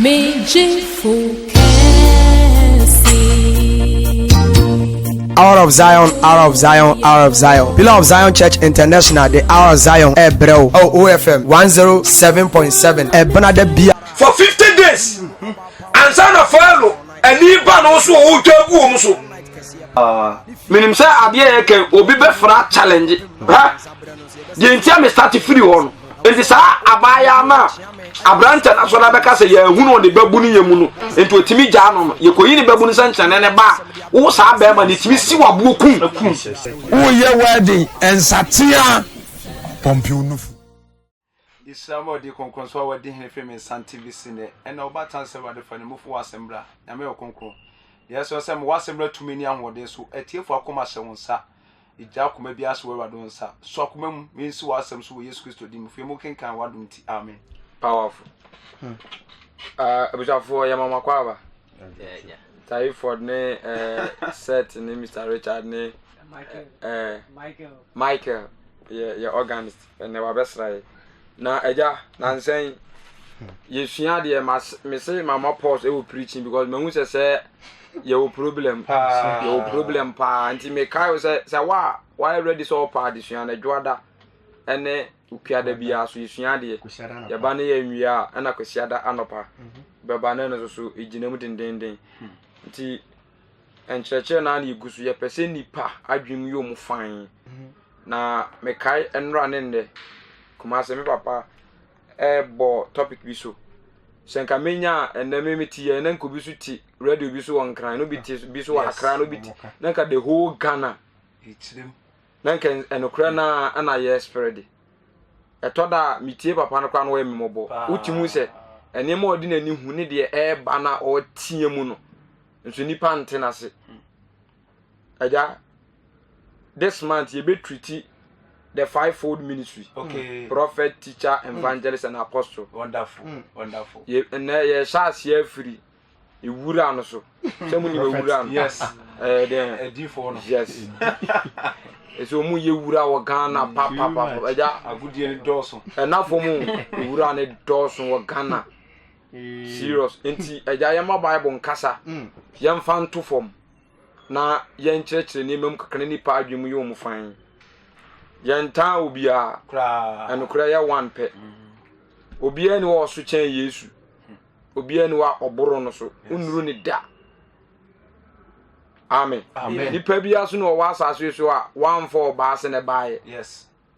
Me gyefo kɛse. Hour of Zion, Hour of Zion, Hour of Zion. Pillar of Zion Church International, the Hour of Zion, ɛbrɛ wo. Oh, OFM 107.7. Ɛbena da bia. For 50 days ansa na Farao ani ba no so a ɔretwa agu wɔn so. Menim sɛ adeɛ yɛ kɛ obi bɛfra challenge ha deɛ nti a me start firi hɔ no nti saa abaayaa no a aberantɛ no asɔre abɛka sɛ yɛahu no ɔde babu no yɛ mu no nti ɔtumi gyaa no no yɛkɔyi ne babu no sɛ nkyɛnɛ ne ba a wo saa bɛrima no ɛtumi si waboɔ kum. Woyɛ wedding nsatea pɔmpew nufu. Yɛhyira ma ɔde kronkron so a wadi hene firi me nsa nte bɛsi nnɛ. Ɛnna wobatan sɛ Awurade fa ne mufo wɔ asɛm bra. Nyame yɛ ɔkronkron. Deɛ ɛsɛ sɛ mewɔ asɛm bra tumi ne ahoɔden so. Atiefo akoma hyɛ wo nsa. Gya akoma biara hyɛ wɔ Awurade wo nsa. So akoma mu, mensi w'asɛm so wɔ Yesu Kristo din mu. Fei mu kenkan w'adom nti. Amen. Powerful. Abusuafoɔ yɛ mama kɔ aba. Taiford ne Seth ne Mr. Richard ne Michael yɛ organist ɛnɛ wabɛsra yɛ. Na agya nansɛn yɛsua adeɛ mese mama pause ɛwɔ preaching because mahu sɛ yɛwɔ problem, yɛwɔ problem paa. Nti mekae wo sɛ wa wayɛ ready sɛ ɔpa adesua no adwoada ɛne okuada biara so yɛsua adeɛ, yɛba ne yɛ nwie a ɛna kwasiada anɔpa bɛba ne no nso so ɛgyina mu dendenden. Nti nkyerɛkyerɛ no a na yɛgu so, yɛpɛ sɛ nnipa adwene mu yɛ ɔmu fan. Na mekae nnora ne nnɛ Kumase me papa ɛbɔ topic bi so sɛ nka menya a ɛnnɛ me mete yɛ na nka obi so te radio bi so wɔ Nkran na obi te bi so wɔ Accra na obi te na nka the whole Ghana na nka ɛnokorɛ na ɛna yɛ spirit de ɛtɔ da a metie papa no koraa na ɔyɛ me mmɔbɔ. Wotumi sɛ nneɛma a ɔde n'ani hu ne deɛ ɛreba na ɔteɛ mu no nso nipa nte n'ase. Agya, this month yɛbɛ treat the fivefold ministry. Prophet, teacher, evangelist and apostle. Wonderful, wonderful. Yɛ nnɛ yɛhyɛ aseɛ afiri ewura no so sɛ mo nim ewura no. Yes. Ɛyɛ dɛn? Ɛdifoɔ no. Yes, ɛsɛ ɔmo yɛ wura wɔ Ghana papapapa agya. Agodie no dɔɔso. Ɛnafo mu ewura no dɔɔso wɔ Ghana, serious. Nti agya, yɛma Bible nkasa, yɛmfa nto fam na yɛnkyerɛkyerɛ nneɛma mu kakra na nipa adwene mu yɛ ɔmo fan. Yɛntaa obiara. Koraa. Ɛnokorɛ yɛ one pɛ. Obiara ni wɔ ɔso kyɛn Yesu, obiara ni wɔ a ɔboro no so nnuru ne da. Amen. Amen. Nipa biara so na ɔwɔ asase yi so a wamfa ɔbaa se na ɛbaayɛ.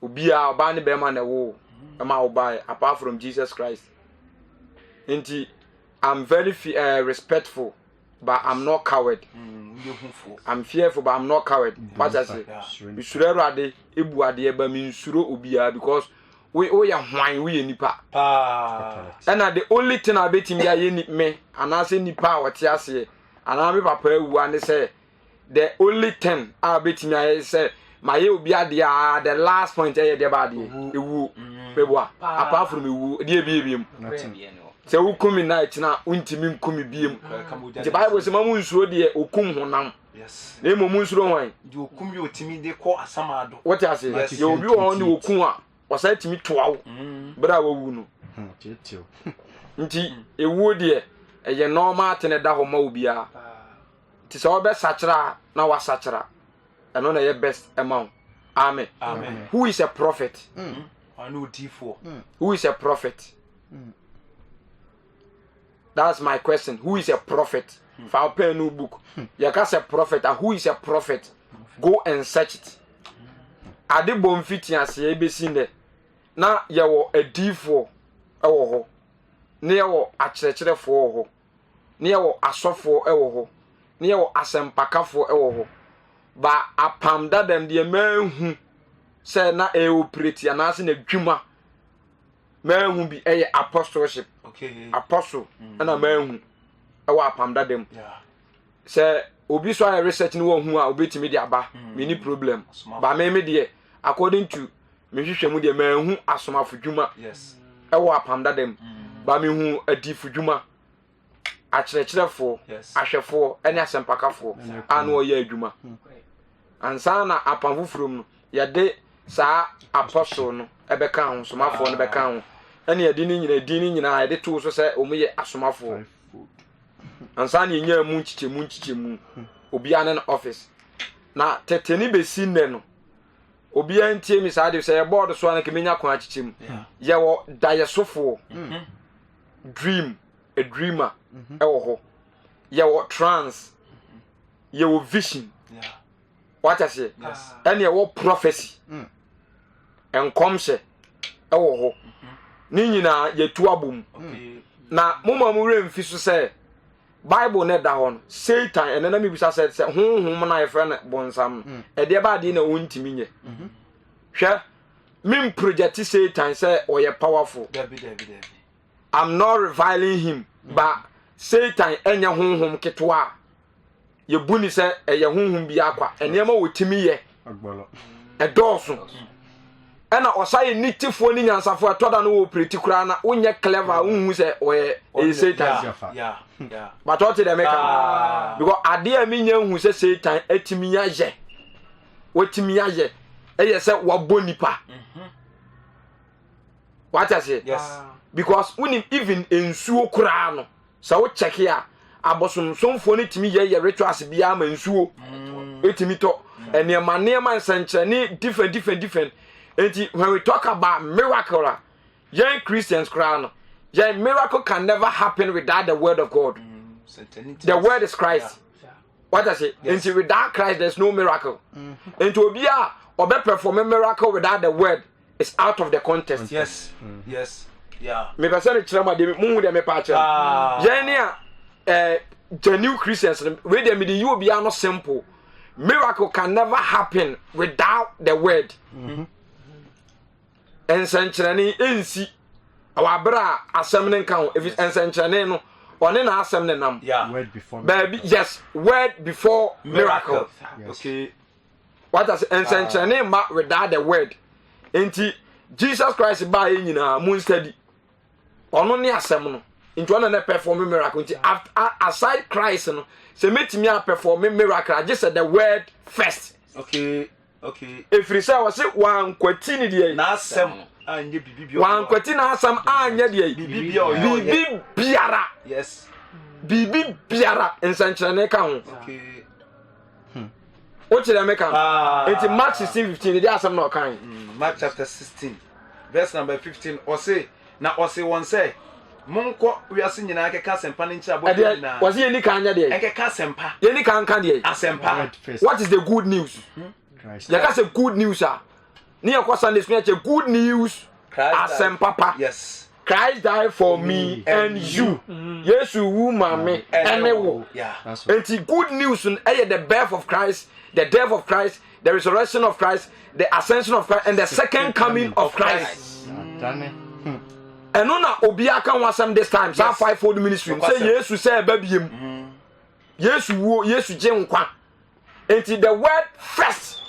Obiara ɔbaa ne bɛrima na ɛwo ɛma ɔbaayɛ apart from Jesus Christ. Nti I'm very respectful but I'm not coward. Woyɛ hufoɔ. I'm fearful but I'm not coward. Wata se mesuro Awurade ebu adeɛ ba mi nsuro obiara because woyɛ hwan? Woyɛ nipa. Paa. Ɛna the only thing a bɛtumi de ayɛ ni me anaasɛ nipa a ɔte aseɛ anaa me papa awua ne sɛ the only thing a bɛtumi ayɛ sɛ mayɛ obi adeɛ a, the last point ɛyɛ deɛ ba adeɛ ewuo bɛboa. Apart from ewuo deɛ ebie biem sɛ wokum mi na ɛkyina wontumi nkum mi biem. Nti Bible sɛ ma mo nsuro deɛ okum honam na mmom mo nsuro hwan? Deɛ okum yɛ otumi de kɔ asamado. Wote ase? Yɛ obi wɔ hɔ ne okum a ɔsan tumi toa wo berɛ a wawu no. Nti ewuo deɛ ɛyɛ normal tene da hɔ ma obiara. Nti sɛ wɔbɛsakyera a na wasakyera, ɛno na ɛyɛ best ɛma wo. Amen. Amen. Who is a prophet? Ɔne odiifoɔ. Who is a prophet? That's my question. Who is a prophet? Fa wo pen no book. Yɛka sɛ prophet a, who is a prophet? Go and search it. Ade bɔ mfiti aseɛ ebesi nnɛ na yɛwɔ adiifoɔ ɛwɔ hɔ, na yɛwɔ akyerɛkyerɛfoɔ wɔ hɔ, na yɛwɔ asɔfoɔ ɛwɔ hɔ, na yɛwɔ asɛmpakafoɔ ɛwɔ hɔ. Ba apam dadam deɛ maahu sɛ na ɛyɛ operate anaasɛ n'adwuma maahu bi ɛyɛ apostleship. Apostle ɛna maahu ɛwɔ apam dadam. Sɛ obi so ayɛ research ne wahu a, obetumi de aba, me ni problem. Ba me deɛ, according to mehwehwɛ mu deɛ, maahu asomafo dwuma ɛwɔ apam dada mu. Ba mehu adifo dwuma, akyerɛkyerɛfoɔ, ahwɛfoɔ ɛne asɛmpakafoɔ a na ɔyɛ adwuma ansa na apam foforɔ mu no yɛde saa apostle no ɛbɛka ho, somafoɔ no bɛka ho. Ɛne yɛde ne nyinaa din ne nyinaa yɛde too so sɛ wɔn yɛ asomafoɔ. Ansa na yɛnyaa mu nkyekyɛmu nkyekyɛmu. Obiara ne ne office. Na tete ne bɛsi nnɛ no, obiara ntie me saa de sɛ yɛ bɔɔdo so a na kɛmɛnya kwan akyekyɛ mu. Yɛwɔ daeɛsofoɔ, dream, a dreamer ɛwɔ hɔ. Yɛwɔ trance, yɛwɔ vision. Wate aseɛ? Ɛne ɛwɔ prophecy, nkɔmhyɛ ɛwɔ hɔ. Ne nyinaa yɛtu abom. Na moma mo werɛ mfi so sɛ Bible no ɛda hɔ no, Satan, ɛnɛ na mebisa sɛ sɛ honhom no a yɛfrɛ no bonsam no, mm. ɛdeɛ ba adeɛ na ɔntumi nyɛ. Mhm. Hwɛ, memprojɛte Satan sɛ ɔyɛ powerful. Dabi, dabi, dabi. I'm not reviling him, mm. but Satan ɛnyɛ honhom ketewa a yɛbu ne sɛ ɛyɛ honhom bi akwa. Nneɛma wɔtumi yɛ ɛdɔɔso. Ɛna ɔsa yɛ nitefoɔ ne nyansafoɔ ɛtɔ da no wɔ operate koraa na wonyɛ clever a wonhu sɛ ɔyɛ ɛyɛ Satan. But ɔte dɛ meka ah. because adeɛ a menya hu sɛ Satan atumi ayɛ watumi ayɛ ɛyɛ sɛ wabɔ nipa. Mhm. Wate aseɛ? Because wonim even nsuo koraa no Sɛ wo check a, abosomsomfoɔ no tumi yɛ yɛ rituals biara ma nsuo ɛtumi tɔ. Nneɛma nneɛma nsɛnkyerɛnne different different different. Nti when we talk about miracle a, yɛn Christians koraa no, yɛn miracle can never happen without the word of God. Mm, the word is Christ. What I say? Yes. Nti without Christ there's no miracle. Mm-hmm. Nti obi a ɔbɛ perform miracle without the word is out of the contest. Yes. Mm. Yes. Yeah. Me pɛ sɛ mekyerɛ mu adeɛ mu hu deɛ mepa akyerɛ. Ah. Yɛn ne a eh, genuine Christians no wei deɛ mede yi obiara no simple. Miracle can never happen without the word. Mm-hmm. Nsɛnkyerɛnne nsi wɔ abere a asɛm no nka ho efi nsɛnkyerɛnne no ɔne n'asɛm ne nam. Baabi yes word before miracle. miracle. Yes. Okay. Wata sɛ nsɛnkyerɛnne mma without the word. Nti Jesus Christ baa yɛ nyinaa mu nsadi. Ɔno ne asɛm no. Nti ɔno na perform miracle. Nti aside Christ no, sɛ metumi a perform miracle agye sɛ the word first. Okay. Okay. Ɛfiri sɛ ɔse wankwati ne deɛ. N'asɛm anyɛ biribi biara. Wankwati n'asɛm anyɛ deɛ. Biribi biara. Biribi biara. Yes. Biribi biara nsɛnkyerɛnne ka ho. Okay. Hmm. Wote deɛ meka no? Ah. Nti Mark 16 15 ɛde asɛm na ɔkae. Hmm, Mark chapter 16 verse number 15 ɔse na ɔse wɔn sɛ monkɔ wiase nyinaa nkɛka asɛmpa no nkyerɛ abɔdeɛ nyinaa. Wɔse yɛni kan nyɛ deɛ. Nkɛka asɛmpa. Yɛni kan nka deɛ. Asɛmpa. What is the good news? Hmm. Yɛka sɛ good news a ne yɛkɔ Sunday school yɛkyɛ good news asɛm papa. Yes. Christ died for me and you. Mm. Yesu wu ma me ɛne wo. Nti good news no ɛyɛ the birth of Christ, the death of Christ, the resurrection of Christ, the ascension of Christ and the second coming of Christ. Ɛno na obiara ka ho asɛm this time saa five fold ministry sɛ Yesu sɛ ɛba biem. Mm. Yesu wuo, Yesu gye nkwa. Nti the word first,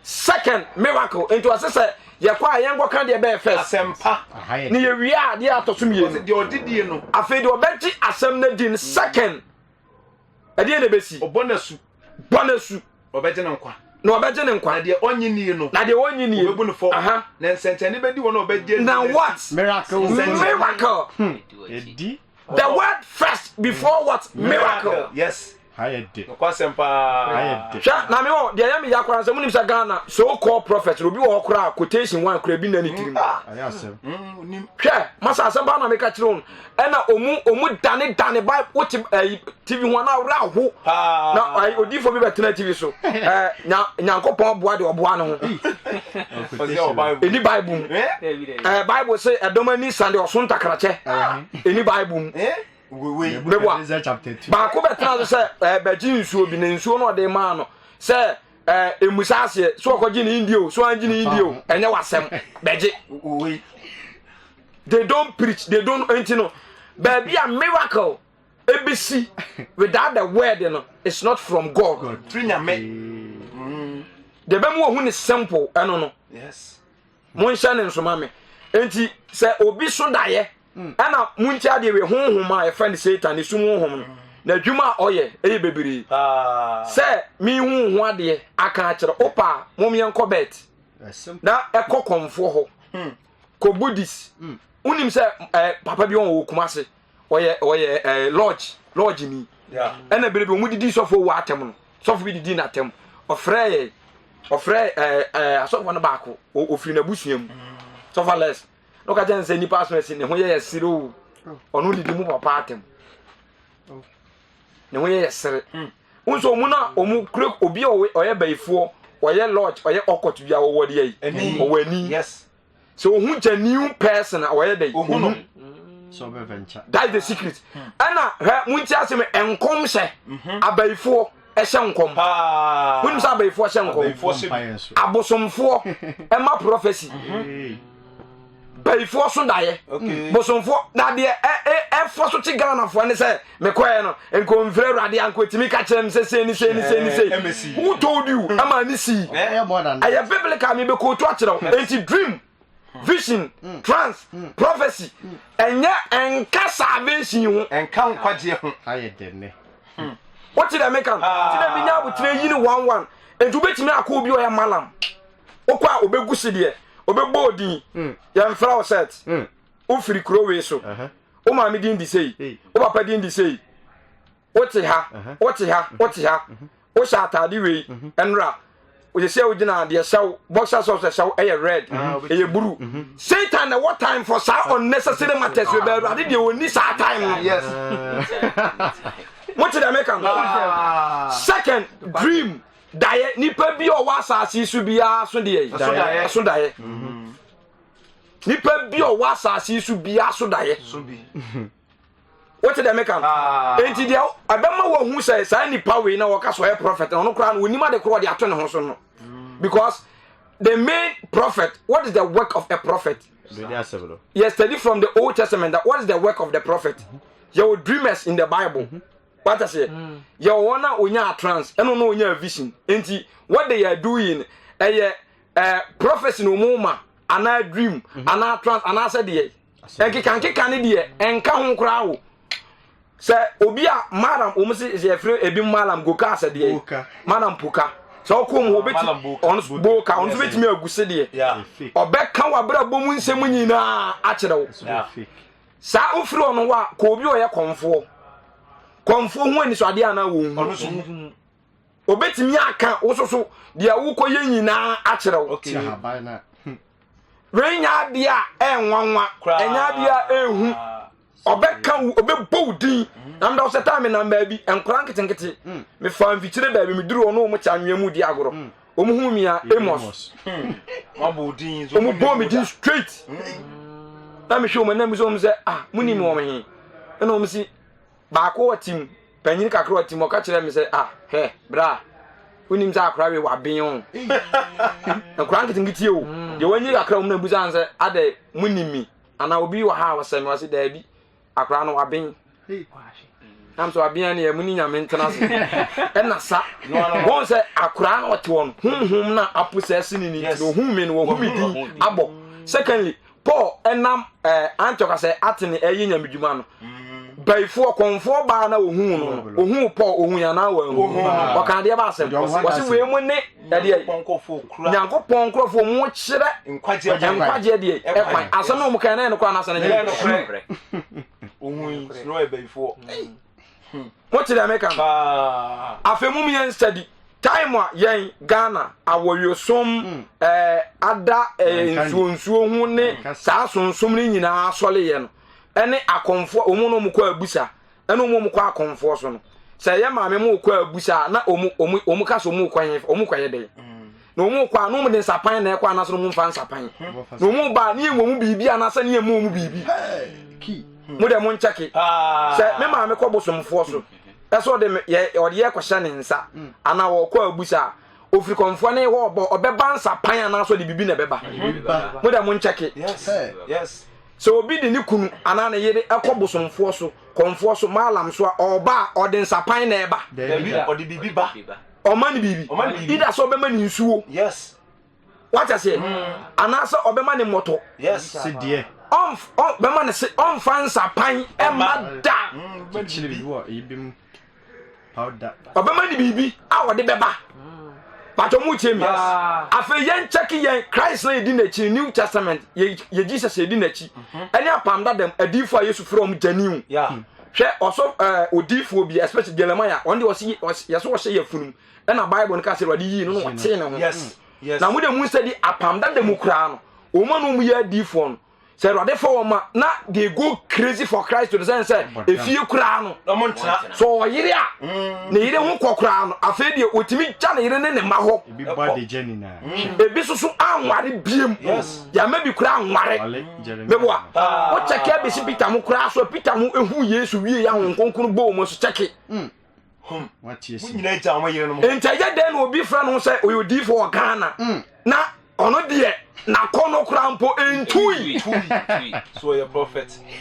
second miracle. Nti ɔse sɛ yɛkɔ a yɛnkɔka deɛ bɛyɛ first. Asɛmpa. Ne yɛwie a deɛ atɔ so mmienu. Deɛ ɔde die no. Afei deɛ ɔbɛgye asɛm no adi no second. Ɛdeɛ na ɛbɛsi. Ɔbɔ n'asu. Bɔ n'asu. Ɔbɛgye ne nkwa. Na ɔbɛgye ne nkwa. Na deɛ ɔnye nie no. Na deɛ ɔnye nie. Ɔbɛbu no fɔ. Na nsɛnkyerɛnne bɛdi wɔn a ɔbɛgye Na what? Miracle. Miracle. Hmm. Ɛdi. The word first before what? Miracle. Yes. Ayɛ de. Nokwasɛm paa. Ayɛ de. Hwɛ na me wɔ deɛ ɛyɛ me ya koraa sɛ munim sɛ Ghana so called prophet obi wɔ hɔ koraa quotation one koraa bi nna ne tirim. Ah. Ayɛ asɛm. Mm, Hwɛ masa asɛm paa na meka kyerɛ wɔn ɛna ɔmu ɔmu dane dane ba wote ɛyi TV ho na awura aho na ɛyi odiifo bi bɛtena TV so ɛɛ nya nyankopɔn boa deɛ ɔboa ne ho. Ɛni Bible mu ɛɛ Bible sɛ ɛdɔm ani san deɛ ɔso ntakrakyɛ ɛni Bible mu. Meboa. Baako bɛtena so sɛ ɛɛ bɛgye nsuo bi na nsuo no ɔde maa no sɛ ɛɛ emusa aseɛ so ɔkɔgye ne india o so angye ne india o ɛnyɛ wasɛm bɛgye. They don't preach they don't nti no baabi a miracle ebesi without the word no it's not from God. Firi nyame. Deɛ bɛmu ohun ne simple ɛno no. Yes. Monhyɛ ne nso ma me. Enti sɛ obi so daeɛ mm. ɛna monti adeɛ wei honhom a yɛfrɛ no Satan ne sum honhom no na adwuma a ɔyɛ ɛyɛ bebree sɛ mehu ho adeɛ aka akyerɛ wopa a mom yɛnkɔ bet na ɛkɔ kɔmfoɔ hɔ hmm. kɔ Buddhist hmm. Wonim sɛ eh, papa bi wɔ Kumase, ɔyɛ ɔyɛ eh, lodge lodge ni. Ɛna bere bi wɔn didi sɔfo wɔ atɛm no, sɔfo bi didi n'atɛm. Ɔfrɛ yɛ, ɔfrɛ eh, eh, asɔfo no baako, ofiri n'abusua mu. Sɔfo Alex, na ɔka kyerɛ no sɛ nipa aso asi ne ho yɛ yɛ sere o. Ɔno didi mu papa atɛm. Ne ho yɛ yɛ sere. Wo nso ɔmu na ɔmu kure obi a ɔyɛ bayifoɔ, ɔyɛ lodge, ɔyɛ ɔkɔt bi a ɔwɔ deɛ yi. Ɔwɔ ani. Yes. Sɛ ohun genuine person a ɔyɛ dɛ ohun no. That is the secret. Ɛna hwɛ mo nti ase mi nkɔm hyɛ mhm. abayifoɔ ɛhyɛ nkɔm. Wonim sɛ abayifoɔ hyɛ nkɔm. Abosomfoɔ ɛma prophecy. Mhm. Bayifoɔ so daeɛ. Bosomfoɔ na deɛ ɛfɔ so kye Ghanafoɔ ne sɛ mekɔɛ no nkɔmfiri awurade ankɔtumi ka kyerɛ m sɛ sei ne sei ne sei ne sei. Who told you? Ɛma ne sii. Ɛyɛ biblical mebɛkɔɔtu akyerɛ wo. Enti dream, vision, trance, prophecy ɛnyɛ ɛnka salvation ho. Ɛnka nkwagyeɛ ho. Wote dɛ meka no? Nti na menya abotire yi ne one one. Enti wobɛtumi akɔ obi ɔyɛ malam. Wokɔ a obɛgu sedeɛ, obɛbɔ odin, yɛmfrɛ wo set, wofiri kuro wei so. Wo maame din de sei, wo papa din de sei, wote ha, wote ha, wote ha, wohyɛ ataade wei, ɛnora, sɛ wogyina deɛ hyɛ wo, boxer socks ɛhyɛ wo ɛyɛ red, ɛyɛ blue. Satan na ɛwɔ time for saa unnecessary matters wei bɛɛ awurade deɛ ɔnni saa time no. Yes. Mote deɛ meka no? Second, dream, daeɛ, nipa bi a ɔwɔ asase yi so biara so deɛ yi, ɛso daeɛ. Nipa bi a ɔwɔ asase yi so biara so daeɛ. Wote deɛ meka no? Ah. Enti deɛ ɛbɛma wahu sɛ saa nipa wei na wɔka sɛ ɔyɛ prophet no, ɔno koraa no onim ade korɔ ɔde ato ne ho so no. Because the main prophet, what is the work of a prophet? Yɛ study from the Old Testament that what is the work of the prophet? Yɛwɔ dreamers in the Bible. Wata seɛ? Yɛwɔ wɔn a onyaa trance, ɛna wɔn a onyaa vision. Enti what they are doing ɛyɛ eh, prophecy na wɔn ma anaa dream anaa trance anaasɛ deɛ nkekankeka ne deɛ ɛnka ho koraa o sɛ obi a malam wɔn sɛ yɛfrɛ ebi malam goka asɛ deɛ malam poka sɛ ɔkɔ mu ɔbɛti ɔno boka ɔno nso bɛtumi agu se deɛ ɔbɛka w'abrabɔ mu nsɛm nyinaa akyerɛ wo saa wofiri ɔno hɔ a kɔ obi ɔyɛ kɔnfoɔ kɔnfoɔ ho anisoadeɛ anaa wɔn hu Obetumi aka wo soso deɛ wokɔyɛ nyinaa akyerɛ wo. Wei nyɛ adeɛ a ɛnwanwa, ɛnyɛ adeɛ a ɛnhu. Ɔbɛka wo, ɔbɛbɔ wo din. Mm. Na meda wo sɛ taa me nam baabi, nkora nketenkete. Mm. Mefaa mfikyire baabi, meduru hɔ na wɔn kyɛ anwea mu di agorɔ. Mm. Wɔn hu mi a Amos. Wɔn bɔ me din straight. Na mehwɛ wɔn anim sɛ wɔn sɛ ah, mo nim wɔn he. Ɛna wɔn si Baako wɔ team, panyin kakra wɔ team, ɔka kyerɛ me sɛ, ah, hɛ, bra, wonim sɛ akora wei waben o. Nkora nketenkete o, deɛ wanyi kakra wɔn na ebusa sɛ, adɛ, munim mi? Anaa obi wɔ ha a ɔsɛ me, ɔse daabi, akora no waben. Nam sɛ waben a ne mu ne nyame ntena ase. Ɛna sa, wɔn sɛ akora no ɔte hɔ no, honhom na aposɛse ne ne nti no, ohun me no, wɔhu me din abɔ. Secondly, Paul ɛnam ɛɛ eh, Antioch asɛ Atene ɛyɛ nyamedwuma no bayifoɔ kɔnfoɔ baa na ohun no no ohun Paul ohun yɛn anaa wɔn ohun ɔka adeɛ ba asɛm wɔsi wei mu ne ɛdeɛ nyankopɔn nkorɔfoɔ mu kyerɛ nkwagyeɛ deɛ ɛkwan asɛm na wɔn kan na ɛno kora n'asɛm no nyɛ ohun soro ɛbayifoɔ mo te deɛ meka no afei mu yɛn study time a yɛn Ghana awɔyosom mm. eh, ada eh, nsuo nsuo ho ne saa sonsom no nyinaa asɔleyɛ no ɛne akɔmfoɔ wɔn na wɔn kɔ abusa ɛne wɔn wɔn kɔ akɔmfoɔ so no sɛ ɛyɛ maame mo kɔ abusa na wɔn wɔn wɔn ka so wɔn kɔ yɛn wɔn kɔ yɛ dɛ na wɔn kɔ a na wɔn de nsapan na ɛkɔ anaasɛ wɔn mfa nsapan na wɔn ba ne yɛ wɔn biribi anaasɛ ne yɛ mu wɔn biribi mo deɛ mo nkyɛke sɛ me maame kɔ bosomfoɔ so ɛsɛ ɔde yɛ ɔde yɛ kɔhyɛ ne nsa mm. anaa ɔkɔ abusa a ofiri kɔnfoɔ ne hɔ ɔbɔ ɔbɛba nsapan anaasɛ ɔde biribi na ɛbɛba mo deɛ mo nkyɛke sɛ obi de ne kunu anaa ne yere ɛkɔ bosomfoɔ so kɔnfoɔ so maalam so a ɔba a ɔde nsapan na ɛba ɔma ne biribi ida sɛ ɔbɛma ne nsuo wate aseɛ mm. anaasɛ ɔbɛma ne mmɔtɔ sedeɛ bɛma ne se ɔmfa nsapan ɛma da mm, ɔbɛma ne biribi a ɔde bɛba mm. Patɔ mu tie mi. Afei yɛn kyɛke yɛn Christ na yɛdi n'akyi New Testament yɛ yɛ Jesus yɛdi n'akyi mhm. ɛne apam dadam adiifoɔ a Yesu frɛ wɔn genuine. Hwɛ ɔsɔ ɛɛ odiifoɔ bi especially Jeremiah ɔno deɛ ɔsi yɛsɛ ɔhyɛ yɛ funum ɛna Bible no ka sɛ Awurade yii no na ɔtee ne ho. Na mo de mu nsɛ di apam dada mu koraa no wɔn a na wɔn yɛ adiifoɔ no sɛ awurade fa wɔn ma na they go crazy for Christ to the sense sɛ efie koraa no sɛ ɔyere a mm. ne yere ho kɔ koraa no afei deɛ otumi gya ne yere ne ne mma hɔ ebi soso anware biem yàmɛ bi koraa anware meboa ah. wokyɛkɛ abɛsi Peter mo koraa so Peter mo ehu Yesu wie yɛ ahonkronkron kronkron bɔ wɔn so kyɛke. Mm. Nti ɛyɛ dɛn na obi frɛ no sɛ ɔyɛ odiifo wɔ Ghana mm. na ɔno deɛ n'akɔnɔ koraa mpo ntui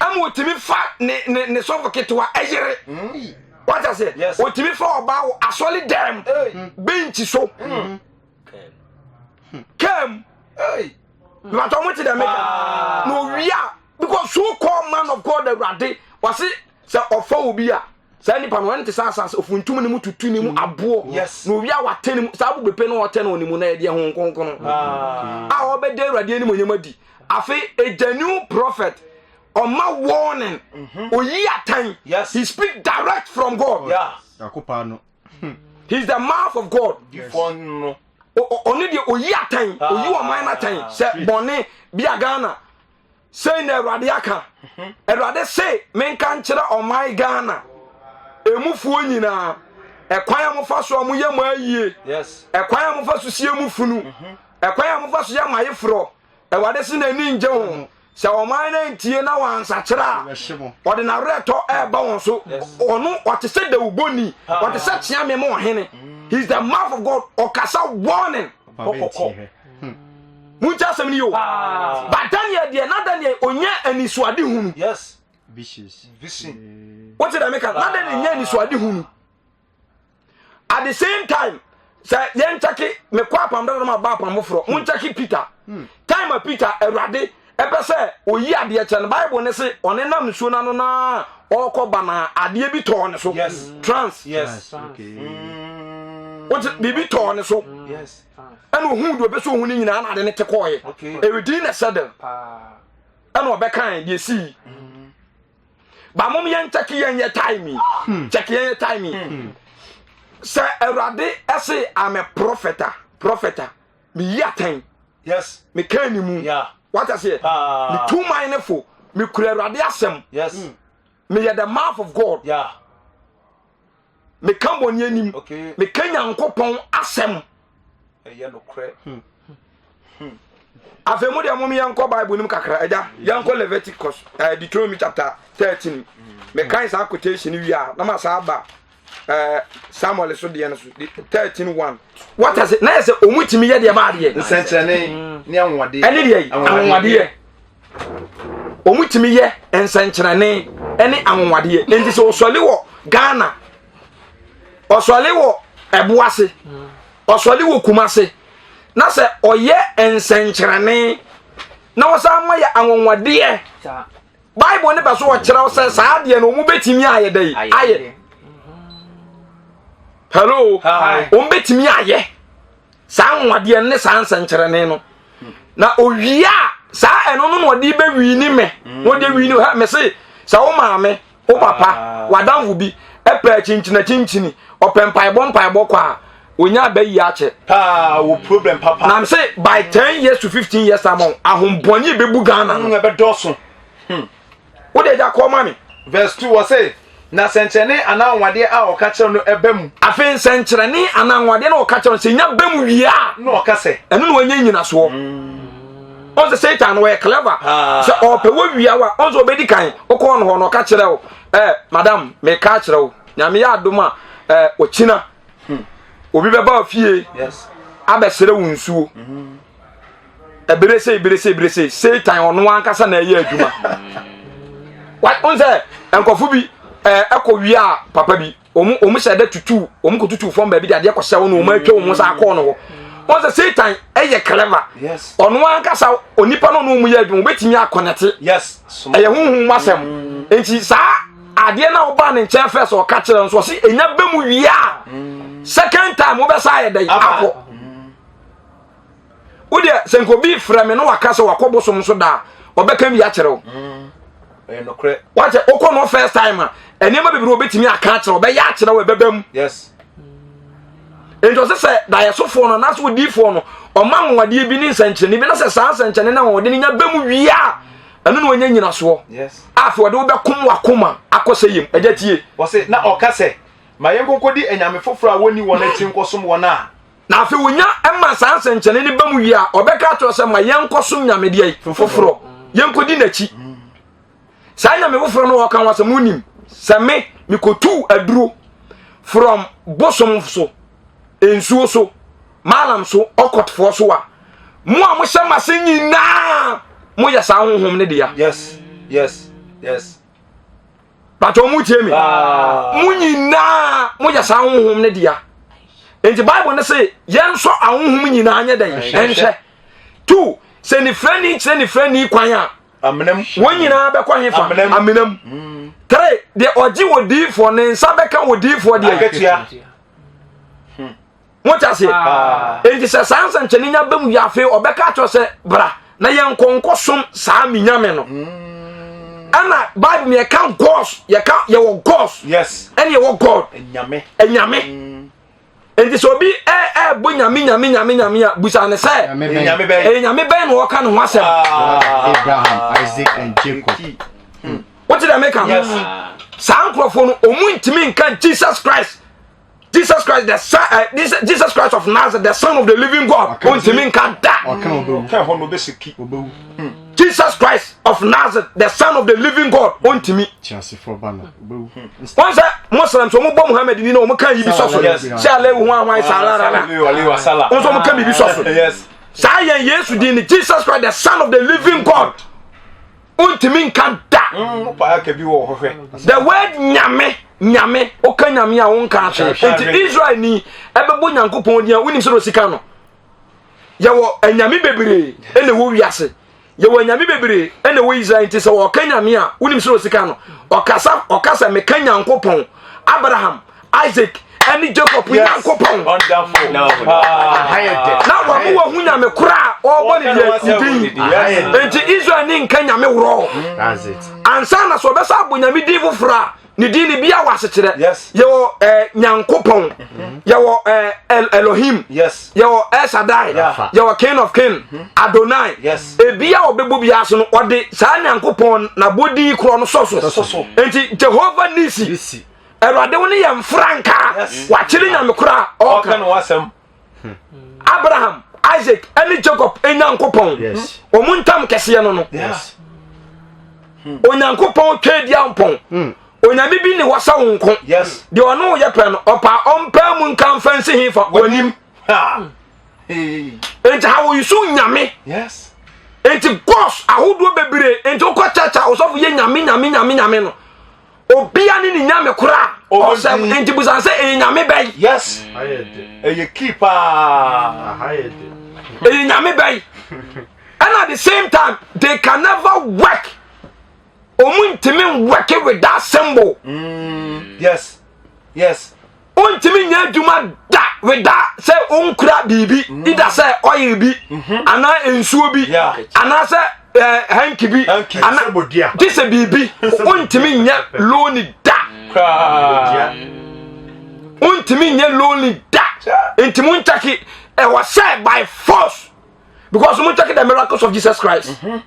ɛma otumi fa ne ne ne sɔfo ketewa ɛyere mm. wata sɛ otumi fa ɔbaa wɔ asɔre dɛm bɛnkyi so mm. kɛm bàtà ɔmo ti dɛ meka na owia because so called man of God awurade wɔsi sɛ ɔfa obi a saa nipa no ɛnte sɛ asase ofuntum ne mu tutu ne mu mm. aboɔ na owi a wate ne mu saa abo bepe no ɔtɛ no ne mu na ɛdeɛ ho nkonkono ah. a ɔbɛda awurade anim onyam adi afei a genuine prophet ɔma warning mhm. oyi atan he speak direct from God yeah. he is the mouth of God ɔno deɛ oyi atan oyi ɔman no atan sɛ bɔne bia Ghana Sei na Awurade aka, Awurade se menka nkyerɛ ɔman Ghana emufoɔ nyinaa, ɛkwan a mofa so a moyɛ mo ayie, ɛkwan a mofa so sie mo funu, mhm. ɛkwan a mofa so yɛ mo ayeforɔ, Awurade se n'ani ngye ho. Mhm. Sɛ ɔman no antie na wɔansakyera a, ɔde n'awerɛtɔ ɛreba wɔn so. Ɔno ɔte sɛ dawubɔni, ɔte sɛ kyeame ma ɔhene. He is the mouth of God. Ɔkasa warning. Kɔkɔkɔ. Monti asɛm no yi o. But Daniel deɛ na Daniel ɔnya anisoade hunu. Yes. Vision. Wote dɛ meka na Daniel nya anisoade hunu. At the same time sɛ yɛnkyɛke mekɔ apam dada ma ba apam foforɔ monkyɛke Peter. Hmm. Time a Peter awurade ɛpɛ sɛ oyi adeɛ kyɛ no Bible ne se ɔne nam nsuo no ano na ɔrekɔ ba na adeɛ bi tɔɔ ne so. Yes. Trans. Yes. Okay. Wote biribi tɔɔ ne so. Yes. ɛna ohun deɛ ɔpɛ sɛ ohun no nyinaa na ade no te kɔɔeɛ ɛredi na sɛdɛl ɛna ɔbɛkan deɛ sii mm. ba mom yɛn kyɛke yɛn yɛ time yi hmm. kyɛke yɛn yɛ time yi hmm. sɛ awurade ɛse I'm a prophet a prophet a meyi atɛn yes meka ne mu wata seɛ metu man ne fo mekura awurade asɛm yes hmm. meyɛ the mouth of God yeah. meka bɔne anim meka nyankopɔn asɛm ɛyɛ nokorɛ hmm. hmm. afei mu deɛ mom yɛnkɔ bible no mu kakra agya yɛnkɔ leviticus uh, deuteronomy chapter 13 mekan saa quotation wie a na ma saa ba uh, samuel so deɛ no so 13 1 wata sɛ na yɛ sɛ ɔmu tumi yɛ deɛ baadeɛ nsɛnkyerɛnne ne anwanwadeɛ ɛne deɛ anwanwadeɛ wɔtumi yɛ nsɛnkyerɛnne ne anwanwadeɛ nti sɛ ɔsɔle wɔ ghana ɔsɔle wɔ ɛboase ɔsɔle wɔ kumase na sɛ ɔyɛ nsɛnkyerɛnne na ɔsan ma yɛ anwanwadeɛ bible ne bɛ so ɔkyerɛw sɛ saa adeɛ no wɔn bɛtumi ayɛ dɛ ayɛ hello wɔn bɛtumi ayɛ saa anwanwadeɛ no ne saa nsɛnkyerɛnne no na owie a saa ɛno no na ɔde bɛwi ne mɛ na ɔde wi ne ha mɛ se sɛ wo maame wo papa ah. w'adamfo bi ɛpɛ kyinkyina kyinkyini ɔpɛ mpaebɔ mpaebɔ kɔ a onya abɛyi akyɛ. paa wo problem papa. na m se by 10 years to 15 years time ahombɔne bɛbu ghana no. ɛbɛdɔɔso. Hmm. Wo de agya kɔ ma me. Verse 2 wɔ se, Na sɛnkyerɛnne anaa anwanwadeɛ a ɔka kyerɛ no ba mu. Afei nsɛnkyerɛnne anaa anwanwadeɛ na ɔka kyerɛ no sɛ nya ba mu wie a. Na ɔka sɛ. Ɛno na wanya nyinasoɔ. Mm. Ɔn sɛ Satan no ɔyɛ clever. Ah. Sɛ ɔpɛ wɔ wia wa ɔn sɛ ɔbɛdi kan wokɔɔ no hɔ na ɔka kyerɛ wo eh, madam meka kyerɛ wo nyame yɛ adom a eh, ɔkyina hmm. obi bɛba fie abɛsrɛ wo nsuo. Mm -hmm. ɛbere sei bere sei bere sei satan ɔno ankasa na ɛyɛ adwuma wɔn sɛ nkɔfo bi ɛɛ ɛkɔ wia papa bi wɔn wɔn hyɛ dɛ tutu wɔn kɔ tutu fam baabi de adeɛ kɔhyɛ wɔn na wɔn atwa wɔn nsa akɔ no hɔ wɔn sɛ satan ɛyɛ clever ɔno ankasa onipa no ɔno wɔn yɛ adwuma wɔbɛtumi akɔnɛte ɛyɛ huhum asɛm mm. nti saa adeɛ na ɔba ne nkyɛn fɛ sɛ ɔka kyerɛ nso ɔsi enya bɛ mu wia mm. second time wɔbɛsa ayɛ dɛ akɔ. Wodeɛ sɛ nka obi frɛ me na waka sɛ wakɔ bosom so da a, ɔbɛka bi akyerɛ wo. Mm. Ɛyɛ nokorɛ. Wakyɛ wokɔ no first time a, nneɛma bebree obɛtumi aka akyerɛ wo, ɔbɛyɛ akyerɛ wo ɛbɛba mu. Yes. Nti ɔsɛ sɛ daeɛsofoɔ no anaasɛ odiifoɔ no ɔma anwanwadeɛ bi ne nsɛnkyerɛnne bi na sɛ saa nsɛnkyerɛnne no anwanwadeɛ no nya ba mu wie a ɛno na ɔnya nyinasoɔ. Yes. Afei ɔde wobɛkom wakoma akɔ sɛ yam. Agya tie. Wɔse na ɔka sɛ ma yɛnkɔnkɔdi anyame foforɔ a wɔnni wɔn akyi nkɔsom wɔn a. Na afei onya ma saa nsɛnkyerɛnne no ba mu wie a, ɔbɛka akyerɛ sɛ ma yɛnkɔsom nyame deɛ foforɔ, yɛnkɔdi n'akyi. Saa nyame foforɔ no wɔka ho asɛm no wonim sɛ me mekɔtuu aduro from bosom so, nsuo so, malam so, ɔkɔtfoɔ so a, mo a mohyɛ m'ase nyinaa moyɛ saa honhom no dea. Yes, yes, yes. But ɔmo tie me. Ah. Mo nyinaa moyɛ saa honhom no dea. Nti Bible no se yɛnsɔ ahonhom nyinaa nyɛ dɛn ɛnhwɛ. Two, sɛ nifrani kyerɛ nifrani kwan a, wɔn nyinaa bɛkɔ hefa? Amenam. Mm. Three, deɛ ɔgye wɔ diifoɔ ne nsa bɛka wɔ diifoɔ deɛ. Akatua. Mote aseɛ? Ah. Enti sɛ saa nsɛnkyɛnne nya ba mu yɛ afei ɔbɛka akyerɛ sɛ bra na yɛnkɔ nkɔsom saa me nyame no. Mm. Ɛna Bible mu yɛka gods, yɛka yɛwɔ gods. Yes. Ɛne yɛwɔ God. Nyame. Nyame. Mm. Enti sɛ obi ɛɛbɔ nyame nyame nyame nyame a busa ne sɛ Nyame bɛn. Ɛyɛ nyame bɛn na ɔka ne ho asɛm. Ah. Abraham, Isaac and Jacob. Hmm. Wote dɛ meka? Yes. Saa nkurɔfoɔ no ɔmu ntumi nka Jesus Christ. Jesus Christ the son uh, Jesus Christ of Nazareth the son of the living God ontimi nka da Jesus Christ of Nazareth the son of the living God ontimi wɔn sɛ Muslims wɔn bɔ Muhammad ni na wɔn ka yi bi sɔ so sɛ alẹ́ hu ahwan sa alarala wɔn nso wɔn ka biribi sɔ so saa yɛn Yesu din ni Jesus Christ the son of the living God ontimi nka da mm, the word nyame nyame woka nyame a wonka ahwee enti israel ni ɛbɛbɔ nyankopɔn din a wonim sɛ osika no yɛwɔ anyame bebree ɛna ɛwɔ wiase yɛwɔ anyame bebree ɛna ɛwɔ israel nti sɛ wɔka nyame a wonim sɛ osika no ɔkasa ɔkasa meka nyankopɔn abraham isaac ɛne jacob nyankopɔn na wɔn wɔ ho nyame koro a ɔrebɔ ne deɛ ne din nti israel ne nka nyame worɔ ansa na sɛ ɔbɛsa abɔ nyame din foforɔ a ne din ne bia wɔ asekyerɛ yɛwɔ eh, nyankopɔn mhm. yɛwɔ eh, El elohim yɛwɔ El Shaddai yɛwɔ king of king mhm. Adonai ebi a ɔbɛbɔ biara so no ɔde saa nyankopɔn n'abɔdin korɔ no sɔ so nti Jehovah Nisi awurade wo ne yɛn frankaa wakyere nyame korɔ a ɔka Abraham Isaac ɛne Jacob nyankopɔn wɔn ntam kɛseɛ no no Onyankopɔn twɛdi ampɔn hmm. onyame bi ne hɔ sɛ wo nko deɛ ɔne wo yɛ pɛ no ɔpa ɔmpaa mu nka mfa nsi he fa w'anim nti ha wɔyi so nyame nti gods ahodoɔ bebree nti wokɔ church a ɔsɔfo yɛ nyame nyame nyame nyame no obia ne ne nyame kora a ɔsɛ nti busan sɛ ɛyɛ nyame bɛyi yes ɛyɛ key paa ɛyɛ nyame bɛyi and at the same time they can never work ɔmu ntumi work with that symbol mm, yes yes wontumi nyɛ adwuma da weda sɛ wonkura biribi mm. ida sɛ oil bi mm-hmm. anaa nsuo bi anaasɛ eh, hanki bi ana gye sɛ biribi wontumi nyɛ loni da wontumi nyɛ loni da nti monkyɛke ɛwɔ sɛ by force because monkyɛke the miracles of jesus christ mm -hmm.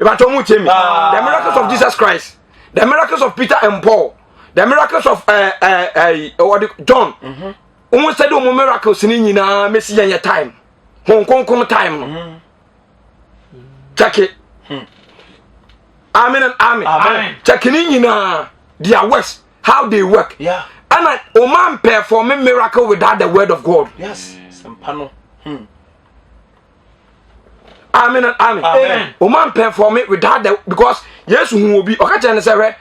ìbàtɔ mu tie mi the miracles of jesus christ the miracles of peter and paul the miracles of uh, uh, uh, john wɔn sɛ de wɔn miracles ni nyinaa mesi yɛn yɛ time hon kronkron time no mm-hmm. check it hmm. amen and amen, amen. check ni nyinaa their works how they work yeah. ɛna ɔman perform miracle without the word of god yes sɛmpa hmm. amen and amen amen ɔman perform without the because yesu hu obi ɔka kyerɛ ne sɛ hwɛ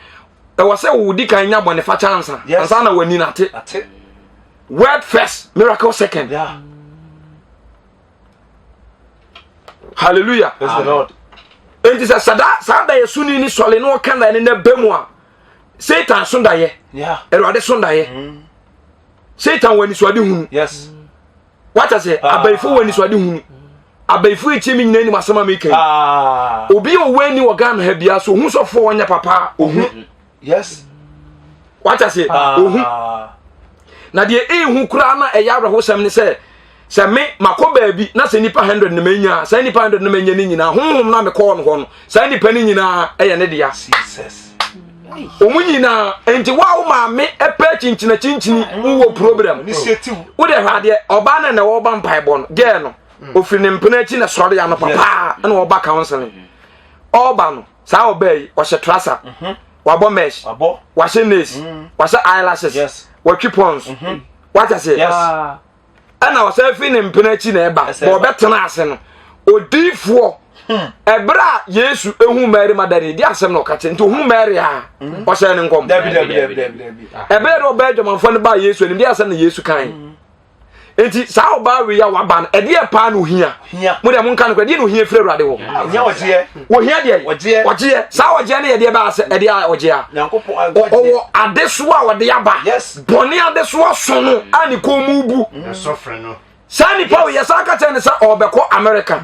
ɛwɔ sɛ wodi kan nya bɔne fakyɛ ansa ansa na w'ani nate word first miracle second yeah. hallelujah enti sɛ sada saa da yɛ suni ni sɔle na ɔka na ɛne na bɛ mu a satan so dayɛ awurade so dayɛ mm. satan wɔ anisoade hunu yes wata sɛ ah. abayifo wɔ anisoade hunu. Abayifo etie me nyinaa nim asɛm a meka yi. Ah. Obi a ɔwɔ ani wɔ Ghana ha biara so ohun sɔfoɔ ɔnyɛ papa a ohu. Yes. Wate aseɛ? Ah. Ohu. Na deɛ ehu koraa na ɛyɛ awerɛhosɛm ne sɛ sɛ me makɔ baabi na sɛ nipa 100 na manya saa nipa 100 na manya ne nyinaa honhom na mekɔɔ no hɔ no saa nipa no nyinaa ɛyɛ ne dea. Jesus. Wɔn nyinaa nti wo a wo maame pɛ kyinkyina kyinkyini wowɔ problem. Wo deɛ hwɛ adeɛ ɔbaa na na ɔba mpaebɔ no gɛɛ no mm. ofiri ne mpena akyi na sɔre ano papaa ɛna ɔba counseling ɔba no saa ɔbaa yi ɔhyɛ trasa mhm. wabɔ mesh wahyɛ nails mm. wahyɛ eyelashes watwi pons mhm. wata seɛ ɛna ɔsan fi ne mpena akyi na ɛba ma ɔbɛtena ase no odiifoɔ hmm. ɛberɛ a yesu ehu mary madani di asɛm na ɔka kyerɛ nti ohu mary a hmm. ɔhyɛ ne nkɔm ɛberɛ dɛ ɔbɛyɛ adwamanfoɔ no baa yesu anim di asɛm na yesu kan hmm. nti saa ɔbaa wei a waba no ɛdeɛ paa na ohia mo deɛ monka no kora ɛdeɛ na ohia firi awurade hɔ ohia deɛ ɔgyeɛ saa ɔgyeɛ no yɛ deɛ baa sɛ ɛdeɛ a ɔgyeɛ a ɔwɔ adesoa a ɔde aba bɔne adesoa so no a ne kɔn mu bu saa nipa wei yɛsan ka kyerɛ no sɛ ɔbɛkɔ America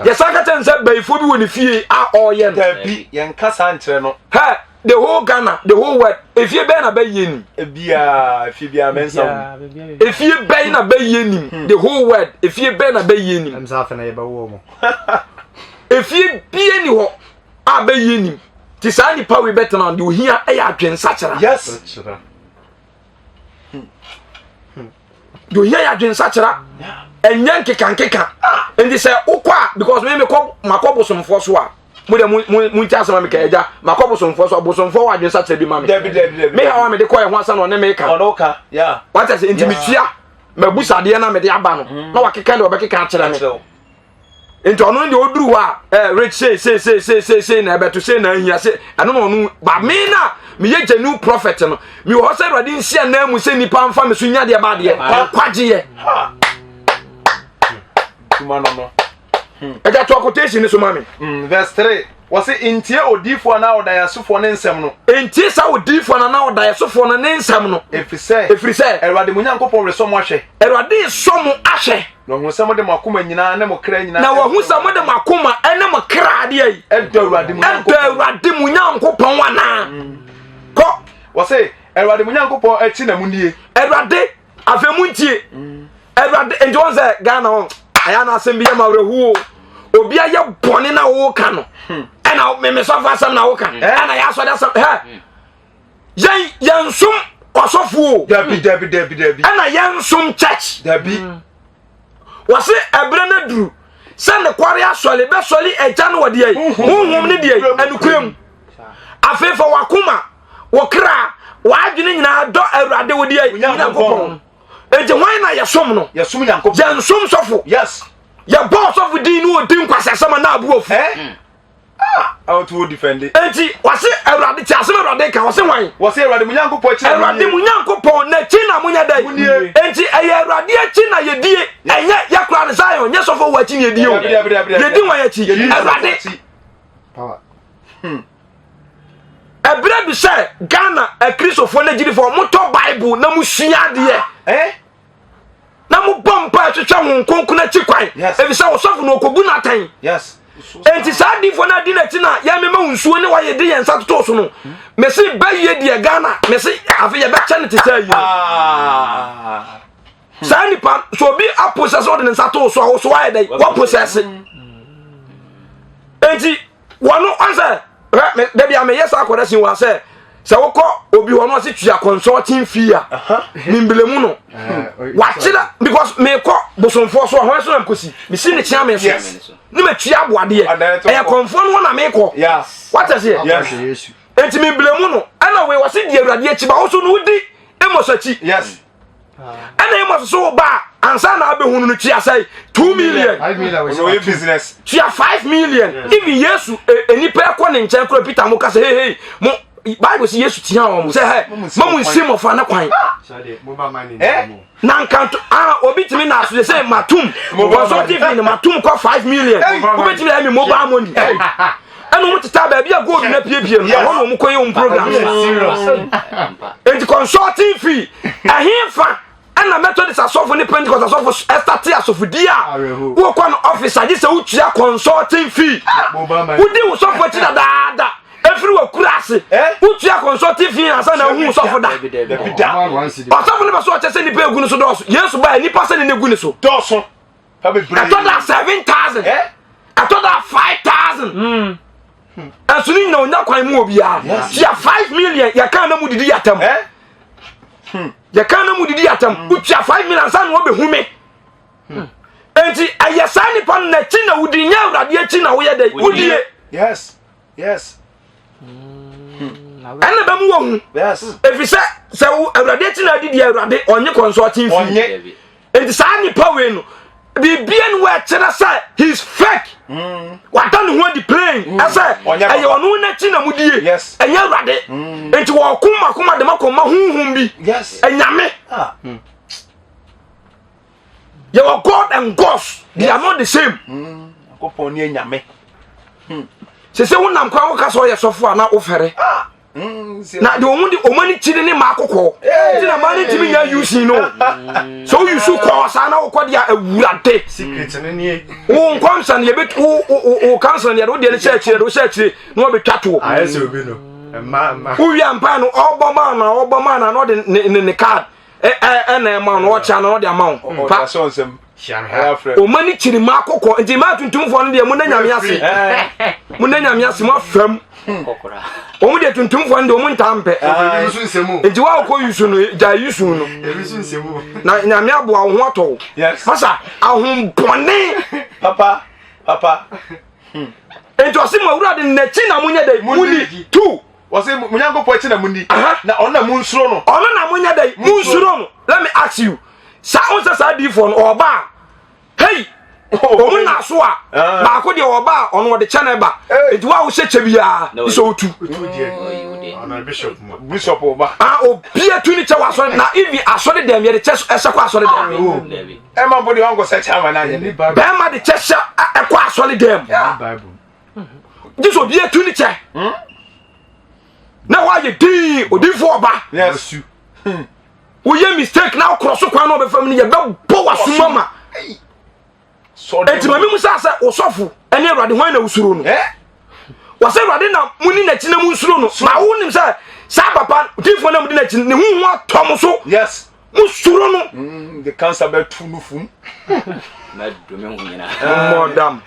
yɛsan ka kyerɛ no sɛ bayifoɔ bi wɔ ne fie a ɔreyɛ no dabi yɛnka saa nkyerɛ no hɛ the whole Ghana the whole world efie bɛn na bɛyie nim ebiaa efie biaa mɛnsa mu efie bɛn na bɛyie nim hmm. the whole world efie bɛn na bɛyie nim efie bie ni hɔ a bɛyie nim ti saa nipa wei bɛtena deɛ ohia yɛ adwensakyera yes deɛ ohia yɛ adwensakyera ɛnyɛ nkekankeka nti sɛ wokɔ a because me mekɔ makɔ bosomfoɔ so a mo deɛ mo mo mo nti asɛm a meka agya makɔ bosomfoɔ so a bosomfoɔ wɔ adwensakyera bi ma me me hawa mede kɔ ɛho asa na ɔne meka wate ase nti metua mabusadeɛ na mede aba no mm. na wakeka deɛ ɔbɛkeka akyerɛ me nti ɔno deɛ ɔduru hɔ a ɛɛ rich sei sei sei sei sei sei na ɛbɛto sei na ahia sei ɛno na ɔno ba me na meyɛ genuine prophet no mewɔ hɔ sɛ awurade nsi anan mu sɛ nnipa mfa me so nya deɛ ba adeɛ nkwagyeɛ ɛgya to quotation ne so ma me hmm, verse 3 wɔse ntie odiifoɔ anaa ɔdaeɛsofoɔ ne nsɛm no ntie saa odiifoɔ no anaa ɔdaeɛsofoɔ no ne nsɛm no ɛfiri sɛ ɛfiri sɛ awurade mo nyankopɔn resɔ mo ahwɛ awurade resɔ mo ahwɛ Na wɔahu sɛ mode mo akoma nyinaa ne mo kra nyinaa. Na wɔahu sɛ mode mo akoma ne mo kra adeɛ yi. Ɛdɔ Awurade mo Nyankopɔn. Ɛdɔ Awurade mo Nyankopɔn anaa. Mm. Kɔ. Wɔse Awurade mo Nyankopɔn akyi na mo nie. Awurade afei mo ntie. Mm. Awurade nti wɔn sɛ Ghana wɔn ayɛ na asɛm bi yɛ ma awerɛhoɔ obi ayɛ bɔne na wɔka no hmm. ɛna mmesɔfo asɛm na wɔka hmm. ɛna yɛ asɔre asɛm hɛ. Hmm. yɛn yɛn som ɔsɔfo o. dabi dabi dabi dabi. ɛna yɛn som church. dabi. Mm. wɔsi ɛbrɛ no duru sɛ ne kware asɔle bɛsɔle agya no wɔ deɛ yi honhom ne deɛ yi ɛnukura mu afei fa wakoma wɔ kra w'adwene nyinaa dɔ awurade wo deɛ yi nyankopɔn enti hwan na yɛsom no yɛsom nyankopɔn yɛnsom sɔfo yes yɛbɔ ɔsɔfo din ne ɔdi nkwasasɛm a na abu afu eh? Ah, ɔte wo defende. Enti wɔse Awurade te asɛm Awurade ka wɔse hwan? Wɔse Awurade mo Nyankopɔn akyi na Awurade mo Nyankopɔn n'akyi na monyɛ dɛn? Munie. Enti ɛyɛ Awurade akyi na yɛdie. Ɛnyɛ yɛkora ne Zion nyɛ sɔfo wɔ akyi na yɛdie o. Yɛdi wɔn akyi. Awurade. Hmm. Ɛberɛ bi sɛ Ghana akristofoɔ ne agyidifoɔ motɔ Bible na mosua adeɛ. Eh? na mobɔ mpa hwehwɛ ho nkonkon akyi kwan efisɛ ɔsɔfo no ɔkɔbu no atɛn enti saa adiifoɔ no adi n'akyi na yɛmema wo nsuo ne wɔyɛ de yɛn nsa totoo so no mese bɛyie deɛ Ghana mese afei yɛbɛkyɛ no te sɛ ayie ah. saa nipa so obi aposɛse ɔde ne nsa too so a wo so wayɛ dɛn waposɛse enti wɔn ɔnsɛ hwɛ dabi a meyɛ saa akɔda sin wa sɛ sɛ wokɔ obi hɔ no ɔse tua consulting fee a membilemu no wakyerɛ because mekɔ bosomfoɔ so a hɔn so na mekɔsi mesi ne kyea me so ne matua aboadeɛ ɛyɛ kɔmfoɔ no hɔ na mekɔ wate seɛ enti membilemu no ɛna wei wɔse di awurade akyi ba wo so no wodi Amos akyi ɛna Amos so wo ba a ansa na abɛhu no tua sɛ 2 million tua 5 million even Yesu nnipa ɛkɔ ne nkyɛn kora Peter mo ka sɛ hey hey mo Bible sɛ Yesu tia wɔn sɛ hɛ ma mo nsi mmɔfra no kwan na nkanto ah obi tumi na aso sɛ matum consulting fee no matum kɔ 5 million wobɛtumi ayɛ me mobile money ɛna wɔn teta baabi a gold na piepie no ɛhɔ na wɔn kɔ yɛ wɔn program nti consulting fee ɛhe fa ɛna Ɛna Methodist asɔfo ne Pentecost asɔfo ɛstate asɔfodie a wokɔ no office agye sɛ wotua consulting fee. Wodi wo sɔfo akyi dadaada ɛfiri wɔ ase wotua consulting fee ansa na wohu sɔfo da. Ɔsɔfo no bɛ so ɔkyɛ sɛ nipa egu no so dɔɔso. Yesu baa nipa sɛ ne ne gu ne so. Dɔɔso. Ɛtɔ da 7,000. Ɛtɔ da 5,000. Ɛnso ne nyina onya kwan mu obiara. Tua 5 million yɛka na mu didi yɛatam. Yɛka na mu didi yɛatam. Wotua 5 million ansa na wɔbɛhu me. Enti ɛyɛ saa nipa no n'akyi na wodi nyɛ Awurade akyi na woyɛ dɛ wodie. Yes. Yes. Ɛna bɛ mu wɔ hu. Yes. Ɛfiri sɛ sɛ Awurade akyi na adidi Awurade ɔnye consulting fee. Ɔnye. Enti saa nipa wei no biribia ni wɔkyerɛ sɛ he is fake. Wada ne ho adi plain ɛsɛ ɛyɛ ɔno n'akyi na mudie. Ɛnyɛ Awurade. Enti wɔko makoma de makɔma honhom bi. Ɛnyame. Yɛwɔ God and gods. They are not the same. Nyankopɔn ne anyame. Sɛ sɛ wonam kwan woka sɛ ɔyɛ sɔfo a na wofɛre. Na deɛ ɔmo de ɔmo ani kyiri ne mmaa kɔkɔɔ. Nti na mmaa no ntumi nya yusi no. Sɛ wo yusu kɔɔ saa na wokɔ deɛ awurade. Secret no nie. Wo nkɔmhyɛ no yɛbɛ wo wo wo council no yɛde wo deɛ no hyɛ akyire de wo hyɛ akyire na wɔbɛtwa toɔ. Ayɛ sɛ obi no. Mma mma. Wowie ampa no ɔbɔ maa no ɔbɔ maa no na ɔde ne ne ne card ɛna ɛma no ɔkyɛ na ɔde ama wo. Pa. Ɔma ne kyiri mmaa kɔkɔɔ nti mmaa tuntumfoɔ no deɛ mo na nyame ase mo na nyame ase mo afam wɔn deɛ tuntumfoɔ no deɛ wɔn ntaa mpɛ nti wa akɔ yusu no gya yusu no na nyame aboa wo ho atɔ wo masa ahombɔne papa papa nti ɔse mo awurade n'akyi na monyɛ dɛ muni tu wɔse mo nyankopɔn akyi na muni na ɔno na munsuro no ɔno na monyɛ dɛ munsuro no let me ask you saa wo sɛ saa diifoɔ no ɔba a hei ɔmo na so a baako deɛ ɔba a ɔno ɔde kyɛ na ɛba nti wo a wohyɛ kyɛ biara sɛ otu bishop ɔba ah obi atu ne kyɛ wɔ asɔre na even asɔre dɛm yɛde kyɛ ɛhyɛ kɔ asɔre dɛm ɛma mpo deɛ ɔnkɔ sɛ kyɛ ama no anyɛ de bɛrima de kyɛ hyɛ ɛkɔ asɔre dɛm gye sɛ obi atu ne kyɛ na hɔ ayɛ din odiifoɔ ɔba woyɛ mistake na wokorɔ so kwan na ɔbɛfa mu no yɛbɛbɔ w'asom ama enti ma memu sɛ sɛ wosɔfo ɛne awurade hwan na wosuro no wɔsɛ awurade na muni n'akyi na munsuro no ma wonim sɛ saa papa difoɔ na mudi n'akyi ne ho ho atɔ mo so yes musuro no mm, the cancer bɛtu no fum mmɔdam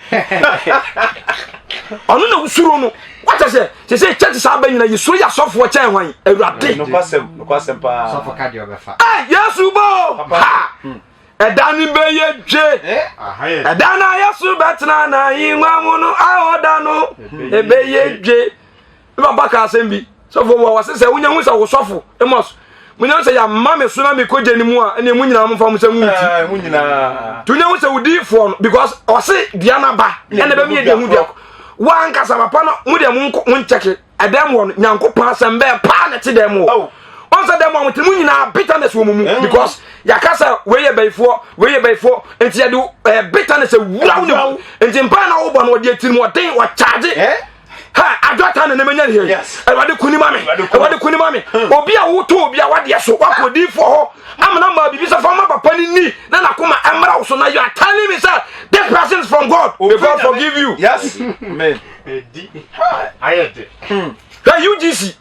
ɔno na wosuro no wata sɛ sɛ sɛ church saa bɛ nyina yɛsuro yɛ asɔfoɔ kyɛn hwan awurade nokwasɛm nokwasɛm paa sɔfo ka deɛ ɔbɛfa yesu bo ha ɛda no bɛyɛ dwe ɛda no a yesu bɛtena n'ahengua mu no a ɔda no ɛbɛyɛ dwe Me papa ka asɛm bi. Sɔfo wɔ wɔse sɛ wonya hu sɛ wo sɔfo Amos munya hu sɛ yɛama me so na mekɔgye ne mu a ɛne mu nyinaa momfa mo sɛ mu nti. Mu nyinaa. To nya hu sɛ wodiifoɔ no because ɔse dua no aba ɛna bɛmi yɛ deɛ hu dua wankasa papa no mo deɛ mo nkyɛke ɛdɛm wɔ no Nyankopɔn asɛm bɛɛ paa na ɛte dɛm wɔ ɔn sɛ dɛm a wɔte mu nyinaa bitterness wɔ mu mu because yɛaka sɛ wei yɛ bɛyifoɔ wei yɛ bɛyifoɔ nti yɛde ɛɛ bitterness awura wo ne mu nti mpaa na wobɔ no ɔde atirimuɔden ɔkyaagye ha adwata na nemanya ne yɛ awurade kuni ma me awurade kuni ma me obi a wotɔ obi a wadeɛ so wakɔ diifoɔ hɔ amana ma biribi sɛ fama papa ne ni na nakoma ɛmmra wo so na you are telling me sɛ this person is from God may God forgive you yes amen hwɛ UGC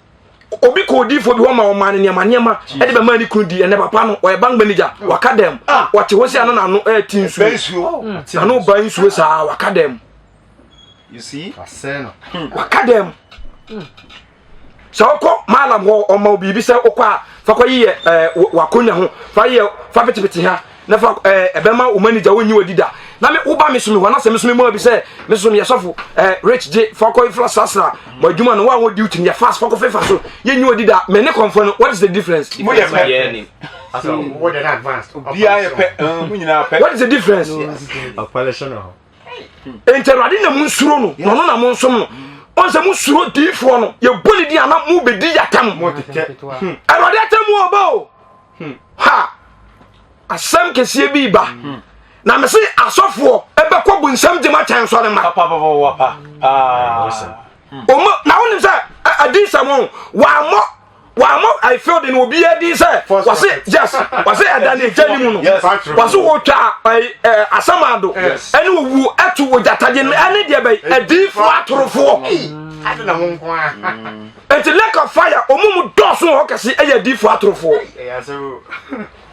obi kɔ odiifoɔ bi hɔ ma ɔmaa no nneɛma nneɛma ɛde bɛma ne kunu di ɛnɛ papa no ɔyɛ bank manager waka dɛm ɔte hɔ si ano n'ano ɛɛti nsuo n'ano ba nsuo saa waka dɛm You see? Waka dɛm. Sɛ wokɔ maalam hɔ ɔma wo biribi sɛ wokɔ a fa kɔ yeyɛ ɛɛ w'akonnwa ho fa yɛ fa petepete ha na fa ɛɛ ɛbɛma wo manager wonyi wadi da na me woba me so me hɔ na sɛ me so me mu abi sɛ me so meyɛ sɔfo ɛɛ rich gye fa kɔ ifra srasra mo adwuma no wo a wo duty no yɛ fast fa kɔ fefa so yɛnyi wadi da me ne kɔmfɔ no what is the difference? Mo yɛ pɛ. Obiara yɛ pɛ. Mo nyinaa pɛ. What is the difference? Enti Awurade na monsuro no, na ɔno na monsom no. Ɔn sɛ mosuro diifoɔ no, yɛbɔ ne din ana mobɛdi yɛatam. Awurade atam mu ɔba o. Ha! Asɛm kɛseɛ bi ba. Na mese asɔfoɔ ɛbɛkɔ bonsam gyem akyɛn nsɔre ma. Ɔmo na wonim sɛ adiisɛm wɔn wɔammɔ. Wɔamɔ I feel de no obiara din sɛ wɔse yes wɔse ɛda ne gya ne mu no wɔse wɔtwa asamado ɛne owuo ɛto ogyatagye no ɛne deɛ bɛyi adiifoɔ atorofoɔ. Nti lake of fire ɔmu mu dɔɔso wɔ hɔ kɛse ɛyɛ adiifoɔ atorofoɔ.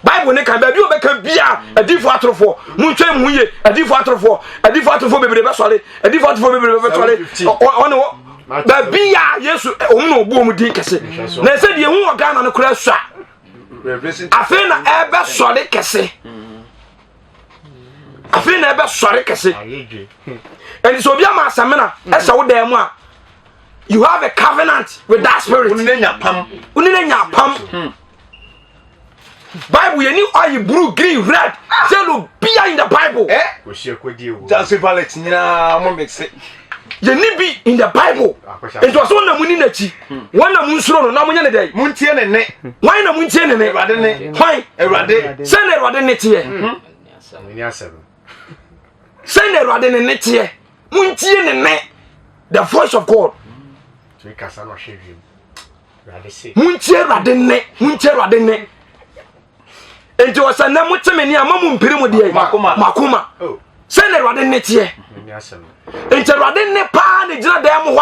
Bible ne kan baabi ɔbɛka bia adiifoɔ atorofoɔ montwɛn mo ho yie adiifoɔ atorofoɔ adiifoɔ atorofoɔ bebree bɛsɔre adiifoɔ atorofoɔ bebree bɛsɔre ɔne wɔ baabi a Yesu ɔmu na ɔbu ɔmu din kɛse na ɛsɛ deɛ ehu wɔ Ghana no koraa sua afei na ɛbɛsɔre kɛse afei na ɛbɛsɔre kɛse ɛnti sɛ obi ama asɛmina ɛsɛ wo dan mu a you have a covenant with that spirit wone ne nya pam wone ne nya pam Bible yɛ ni oil blue green red yellow bia in the Bible. Eh? Jansi valet nyinaa mo mixe. Yɛ ni bi in the Bible. Nti ɔsɛ wɔn na mu ni n'akyi. Wɔn na mu nsuro no na mo nyɛ ne dɛ. Mo ntie ne ne. Wɔn na mu ntie ne ne. Awurade ne. Hwan? Awurade. Sɛ na Awurade ne teɛ. Sɛ na Awurade ne ne teɛ. Mo ntie ne ne. The voice of God. Montie Awurade nne, montie Awurade nne. Enti ɔsɛ nnɛ mote me nne a ma mo mpiri mo deɛ makoma. Oh. Sɛ na Awurade nne teɛ. Enti Awurade nne paa na gyina dan mu hɔ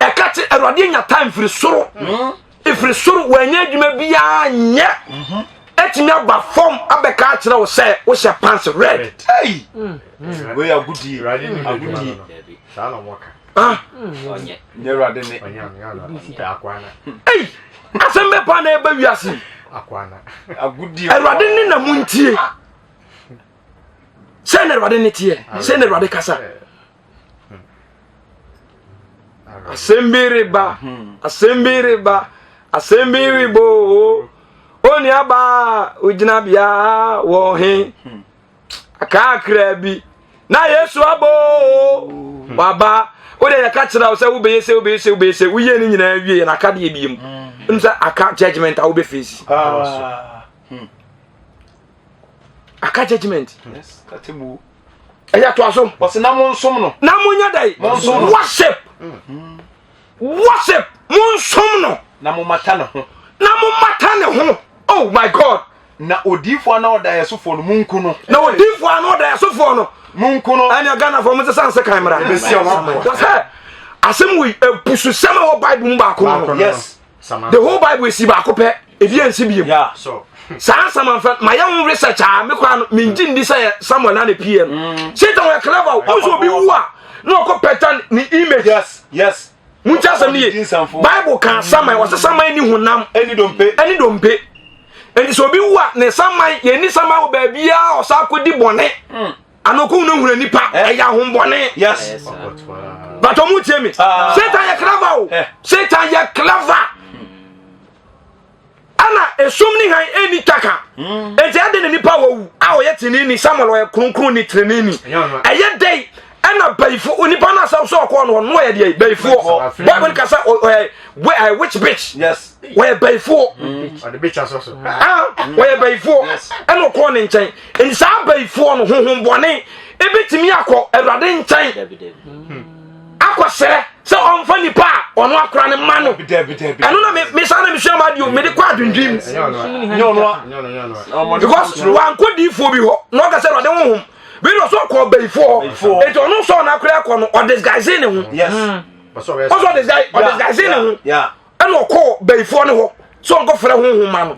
a ɛka kye Awurade anya time firi soro. Hmm. Ɛfiri soro wɔanya adwuma biara nyɛ. Mhm. Ɛtumi aba fam abɛka akyerɛ wo sɛ wohyɛ pants red. Hey! Hmm. Wei agudie. Agudie. Ah. Ei, asɛm bɛ paa na ɛba wiase. Awurade ne na mu ntie. Sɛ na Awurade ne teɛ, sɛ na Awurade kasa. Asɛm bi reba, asɛm bi reba, asɛm bi reba o. Onuabaa, ogyina bea wɔ he? Kakra bi na Yesu abɔ o waba wo de yɛka kyerɛ wo sɛ wobɛyɛ sɛ wobɛyɛ sɛ wobɛyɛ sɛ woyɛ ne nyinaa wie na aka deɛ biem mm. sɛ aka judgment a wobɛfeesi ah. hmm. aka judgment ɛyɛ toa so ɔsɛ na monsom no na monyɛ dɛn worship mm. worship monsom no na momata ne ho na momata ne ho oh my god Na odiyifoɔ anaa ɔdaeɛsofoɔ no, monku no. Na odiyifoɔ anaa ɔdaeɛsofoɔ no, monku no. Ɛnna Ghanafoɔ mo sesa nsekan mmra. Yɛbɛsi wɔn aboɔ. Wɔ sɛ asɛm wei abususɛm a ɛwɔ Bible mu baako no. Yes. The whole Bible esi baako pɛ, ebi ansi biem. Yeah. So. Saa nsamanfɛ ma yɛ ho research a me kora no mengye ndi sɛ Samuel na ne PM. Mm. Satan wɔyɛ clever o. Nso obi wu a na ɔkɔ pɛta ne image. Yes. Yes. Munti asɛm no ye. Bible ka saman, wɔsɛ saman ni honam. Ɛni dompe. Ɛni dompe. Enti sɛ obi wu a ne saman, yɛnni saman wɔ baabiara ɔsan akɔdi bɔne. Hmm. Ano ko hunahuna nipa, eh. ɛyɛ ahombɔne. Yes. But ɔmo tie me. Ah. Satan yɛ clever o. Eh. Satan yɛ clever. Ɛna esum ne han ɛni twaka. Hmm. Enti ɛde ne nipa wawu a ɔyɛ teneni Samuel ɔyɛ kronkron ne teneni. Ɛyɛ dɛn ɛna bayifo onipa no asɛm sɛ ɔkɔɔ no ɔno ɔyɛ deɛ bayifoɔ. Bible kasa ɔyɛ witch bitch. Yes. Wɔyɛ bayifoɔ. Ah, wɔyɛ bayifoɔ. Ɛna ɔkɔɔ ne nkyɛn. Nti saa bayifoɔ no honhom bɔne ebetumi akɔ Awurade nkyɛn. Akɔsrɛ sɛ ɔmfa nipa a ɔno akora ne ma no. Ɛno na me saa na mesua ma adeɛ mede kɔ adwendwen mu. Because wankɔ diifoɔ bi hɔ na ɔka sɛ Awurade honhom. Bi na ɔsɛ ɔkɔ bayifoɔ hɔ. Nti ɔno nso ɔno akora akɔ no ɔdisguise ne ho. Ɔsɛ ɔdisguise ne ho. Ɛna ɔkɔɔ bayifoɔ no hɔ sɛ ɔnkɔfrɛ honhom ma no.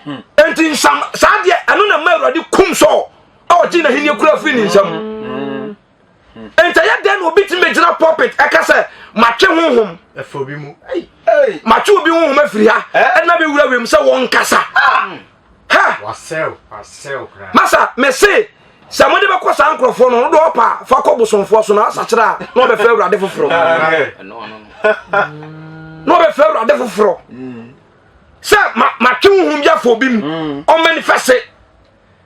Hmm. Enti nsam saa deɛ ɛno na ma Awurade kum Saul a ɔgye n'ahenni kura firi ne nsam. Hmm. Enti ɛyɛ dɛn na obi tumi bɛgyina pulpit ɛka sɛ matwe honhom matwe obi honhom afiri ha ɛna bɛwura wiem sɛ wɔnkasa. Ah. Ha! Masa mese sɛ mode bɛkɔ saa nkurɔfoɔ no wode ɔpa fa kɔ bosomfoɔ so na asakyerɛ a na ɔbɛfrɛ awurade foforɔ na ɔbɛfrɛ awurade foforɔ sɛ matwe honhom bi afɔ obi mu mm. ɔmanifɛse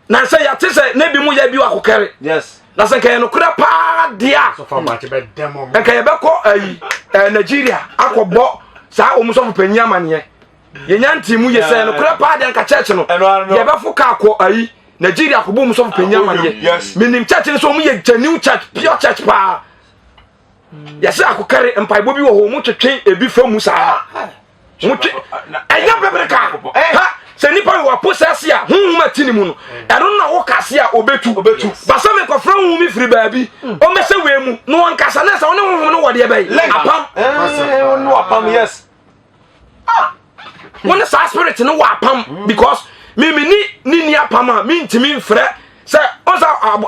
na sɛ yɛate sɛ na bi mu yɛ bi wɔ akokɛre na sɛ nka yɛ nokorɛ paa deɛ a nka yɛbɛkɔ ayi eh, Nigeria akɔbɔ saa ɔmu sɔfo panyin amaneɛ yɛnya nti mu yɛ sɛ nokorɛ paa deɛ nka church no yɛbɛfo kaa kɔ ayi Nigeria akɔbɔ mu sɔfo panyin amaneɛ menim church no sɛ ɔmu yɛ genuine church pure church paa yɛsɛ akokɛre mpaebɔ bi wɔ hɔ ɔmu twetwe ebi fa mu saa. Wotwe ɛnyɛ bɛbere ka ha sɛ nipa wɔ aposɛse a honhom ati ne mu no ɛno na wo kase a obetu obetu basa me kɔfrɛ honhom mi firi baabi ɔmmɛsɛ wei mu na wɔnkasa na sɛ wo ne honhom no wɔ deɛ bɛyi apam no apam yes ah wo ne saa spirit no wɔ apam because me me ni ni ni apam a mentumi mfrɛ sɛ ɔsɛ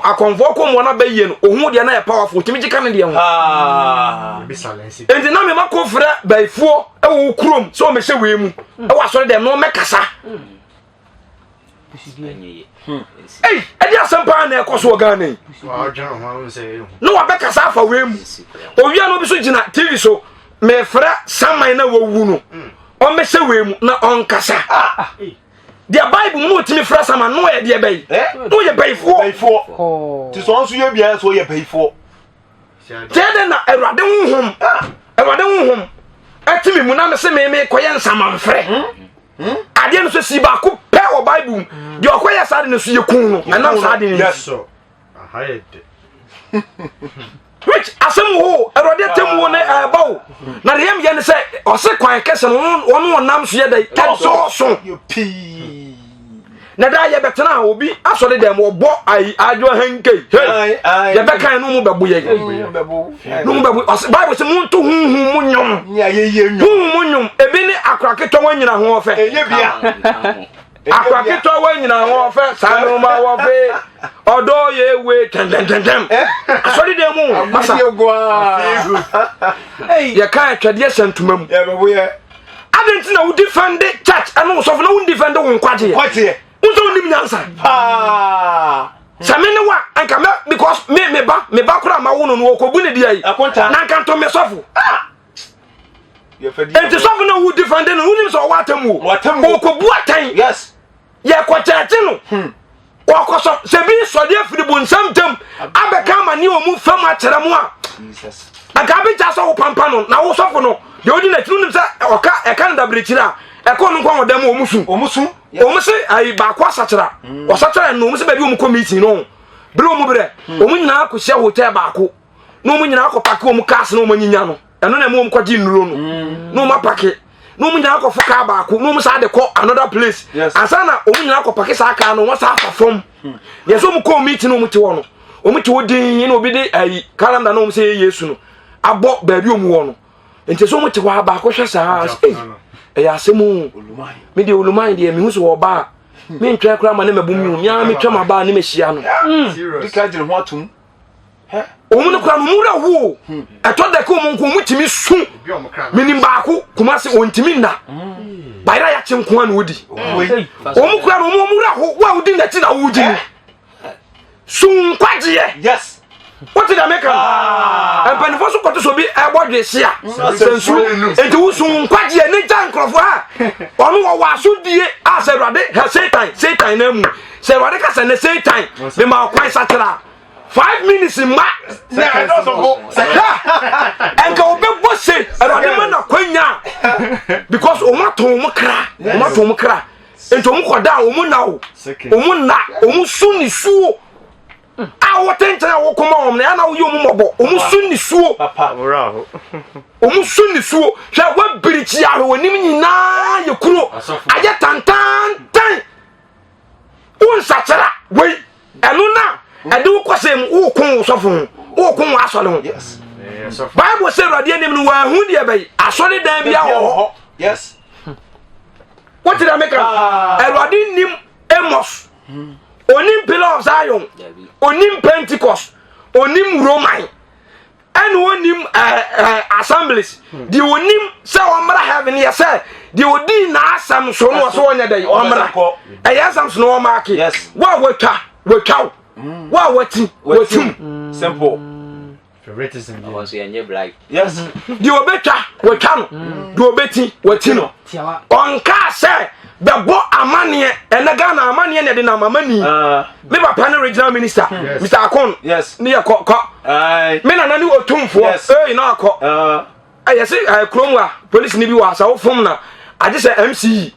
akɔnfoɔ kɔ mu ɔna bɛyie no ohun deɛ na yɛ powerful tumi gye ka ne deɛ ho ah. nti na mema kɔ frɛ bɛyifoɔ ɛwɔ wo kurom sɛ ɔmɛhyɛ wei mu ɛwɔ asɔre dɛm na ɔmɛkasa ei ɛde asɛm paa na ɛkɔ so wɔ Ghana yi na wabɛkasa afa wei mu owia no bi so gyina tv so mefrɛ saman na wawu no ɔmɛhyɛ wei mu na ɔnkasa ah. Deɛ Bible mu na ɔtumi frɛ sama no yɛ deɛ bɛyi na ɔyɛ bɛyifoɔ. Bɛyifoɔ. Ti sɛ ɔnso yɛ biara sɛ ɔyɛ bɛyifoɔ. Tiɛ dɛ na Awurade honhom Awurade honhom ɛte me mu na me se me me kɔyɛ nsamanfrɛ. Hmm? Hmm? Adeɛ no so si baako pɛ wɔ Bible mu. Deɛ ɔkɔyɛ saa de no so yɛ kun no. Ɛnam saa de no. Yes. Which asɛm wo awurade atam wo ne ɛba wo na deɛ yɛmyɛ ne sɛ ɔse kwan kɛsɛ no wɔn wɔn nam so yɛ dɛ ɛdɔɔso na daa yɛbɛtena a obi asɔre dɛm wɔbɔ ayi adwo ahankei yɛbɛkan no mu bɛbo yɛ no mu bɛbo ɔse bible sɛ monto honhom mu nnwom honhom mu nnwom ebi ne akora ketewa wɔn nyina ho ɔfɛ Akwa ketewa wa nyina ho ɔfɛ saa no ma wɔfe ɔdɔ yɛ we tɛntɛntɛntɛm asɔre dɛm mu masa yɛka atwadeɛ hyɛ ntoma mu adɛn nti na wo defend church ɛne wo sɔfo na wo defend wo nkwagyeɛ wo sɛ wonim nyansa sɛ me ne wa anka mɛ because me me ba me ba koraa ma wo no no wɔkɔbu ne deɛ yi na nka ntɔ me sɔfo ah! Enti sɔfo no wu defende no wonim sɛ ɔwɔ atam o ɔkɔbu atɛn yɛkɔkyɛɛkye no hmm. ɔkɔsɔ sɛ bi sɔde afiri bu nsɛm ntam abɛka ama ne ɔmu fam akyerɛ mu a anka abɛgya sɛ wo pampa no na wo sɔfo no deɛ ɔdi n'akyi no nim sɛ ɔka ɛka no dabirekyiri a ɛkɔ no nkwa ɔda mu ɔmu su ɔmu se ayi baako asakyera hmm. ɔsakyera no ɔmu se baabi ɔmu kɔ meeting no bere ɔmu berɛ hmm. ɔmu nyinaa kɔhyia hotel baako na wɔn nyinaa akɔ pake wɔn cars na wɔn anyinya no ɛno na ɛma wɔn kɔgye nnuro no mm. na wɔn apake na wɔn nyinaa akɔfo kaa baako na wɔn saa de kɔ another place ansa na wɔn nyinaa akɔ pake saa kaa no wɔn saa afa fam hmm. yɛ sɛ wɔn kɔɔ meeting na wɔn te hɔ no wɔn te hɔ din na obi de ayi calendar na wɔn sɛ yɛ yesu no abɔ baabi wɔn wɔ no nti sɛ wɔn te hɔ a baako hwɛ saa ɛy ɛyɛ asɛm o mi deɛ oluman deɛ mi hu sɛ ɔba a mi ntwɛn koraa ma ne ma bu mi o mi ara mi twɛn ma ba ne ma hyia no. Hmm. wɔn no kora no wɔn wura wo ɛtɔ dɛ kó wɔn nko wɔn tumi su minim baako kumase wɔn ntumi nna hmm. bayerɛ ayakye nko ara na wɔdi wɔn kora no wɔn wura ho wo a wodi n'akyi na wogye mu su nkwagyeɛ wote dɛ meka ah. mpanimfoɔ so kɔto so bi ɛbɔ dwe se a sɛ nsuo nti wosu nkwagyeɛ ne gya nkurɔfoɔ a ɔno wɔwɔ aso die a sɛ awurade hɛ satan satan na mu sɛ awurade ka sɛ ne satan mema ɔkwan sakyera 5 minutes mma ɛnka wobɛbɔ se awurade ma no akwanya because wɔn ato wɔn kra wɔn ato wɔn kra nti wɔn kɔda a wɔn na o wɔn na wɔn su ne suo a wɔte nkyɛn a wɔkɔma wɔn na ɛna wɔyɛ wɔn mmɔbɔ wɔn su ne suo wɔn su ne suo hwɛ wɔabirikyi ahwɛ wɔn anim nyinaa yɛ kuro ayɛ tantantan wonsakyera wei ɛno na ɛde wo kɔsɛ mu woko wo sɔfo ho woko wo asɔre ho bible sɛ awurade anim no wɔahu deɛ bɛyi asɔre dan bia wɔ hɔ wote dɛ meka ah. awurade nim amos onim pillar of zion onim pentecost onim roman ɛna onim ɛɛ ɛɛ assemblies deɛ onim sɛ ɔmmra heaven yɛ sɛ deɛ odi n'asɛm so no ɔsɛ ɔnyɛ dɛ ɔmmra ɛyɛ asɛm so na ɔma ake wo a watwa watwa wo mm. wo a wati watim simple favoritism bi yes deɛ ɔbɛtwa watwa no mm. deɛ ɔbɛti wati no ɔnkaa sɛ bɛbɔ amaneɛ ɛnɛ ghana amaneɛ na ɛde nam amani ah. me papa ne regional minister mr akon ne yɛ kɔ kɔ me nana ne otumfoɔ ei na akɔ ah. ɛyɛ se eh, kurom a polisi ni bi wɔ asa wofom na agye sɛ mce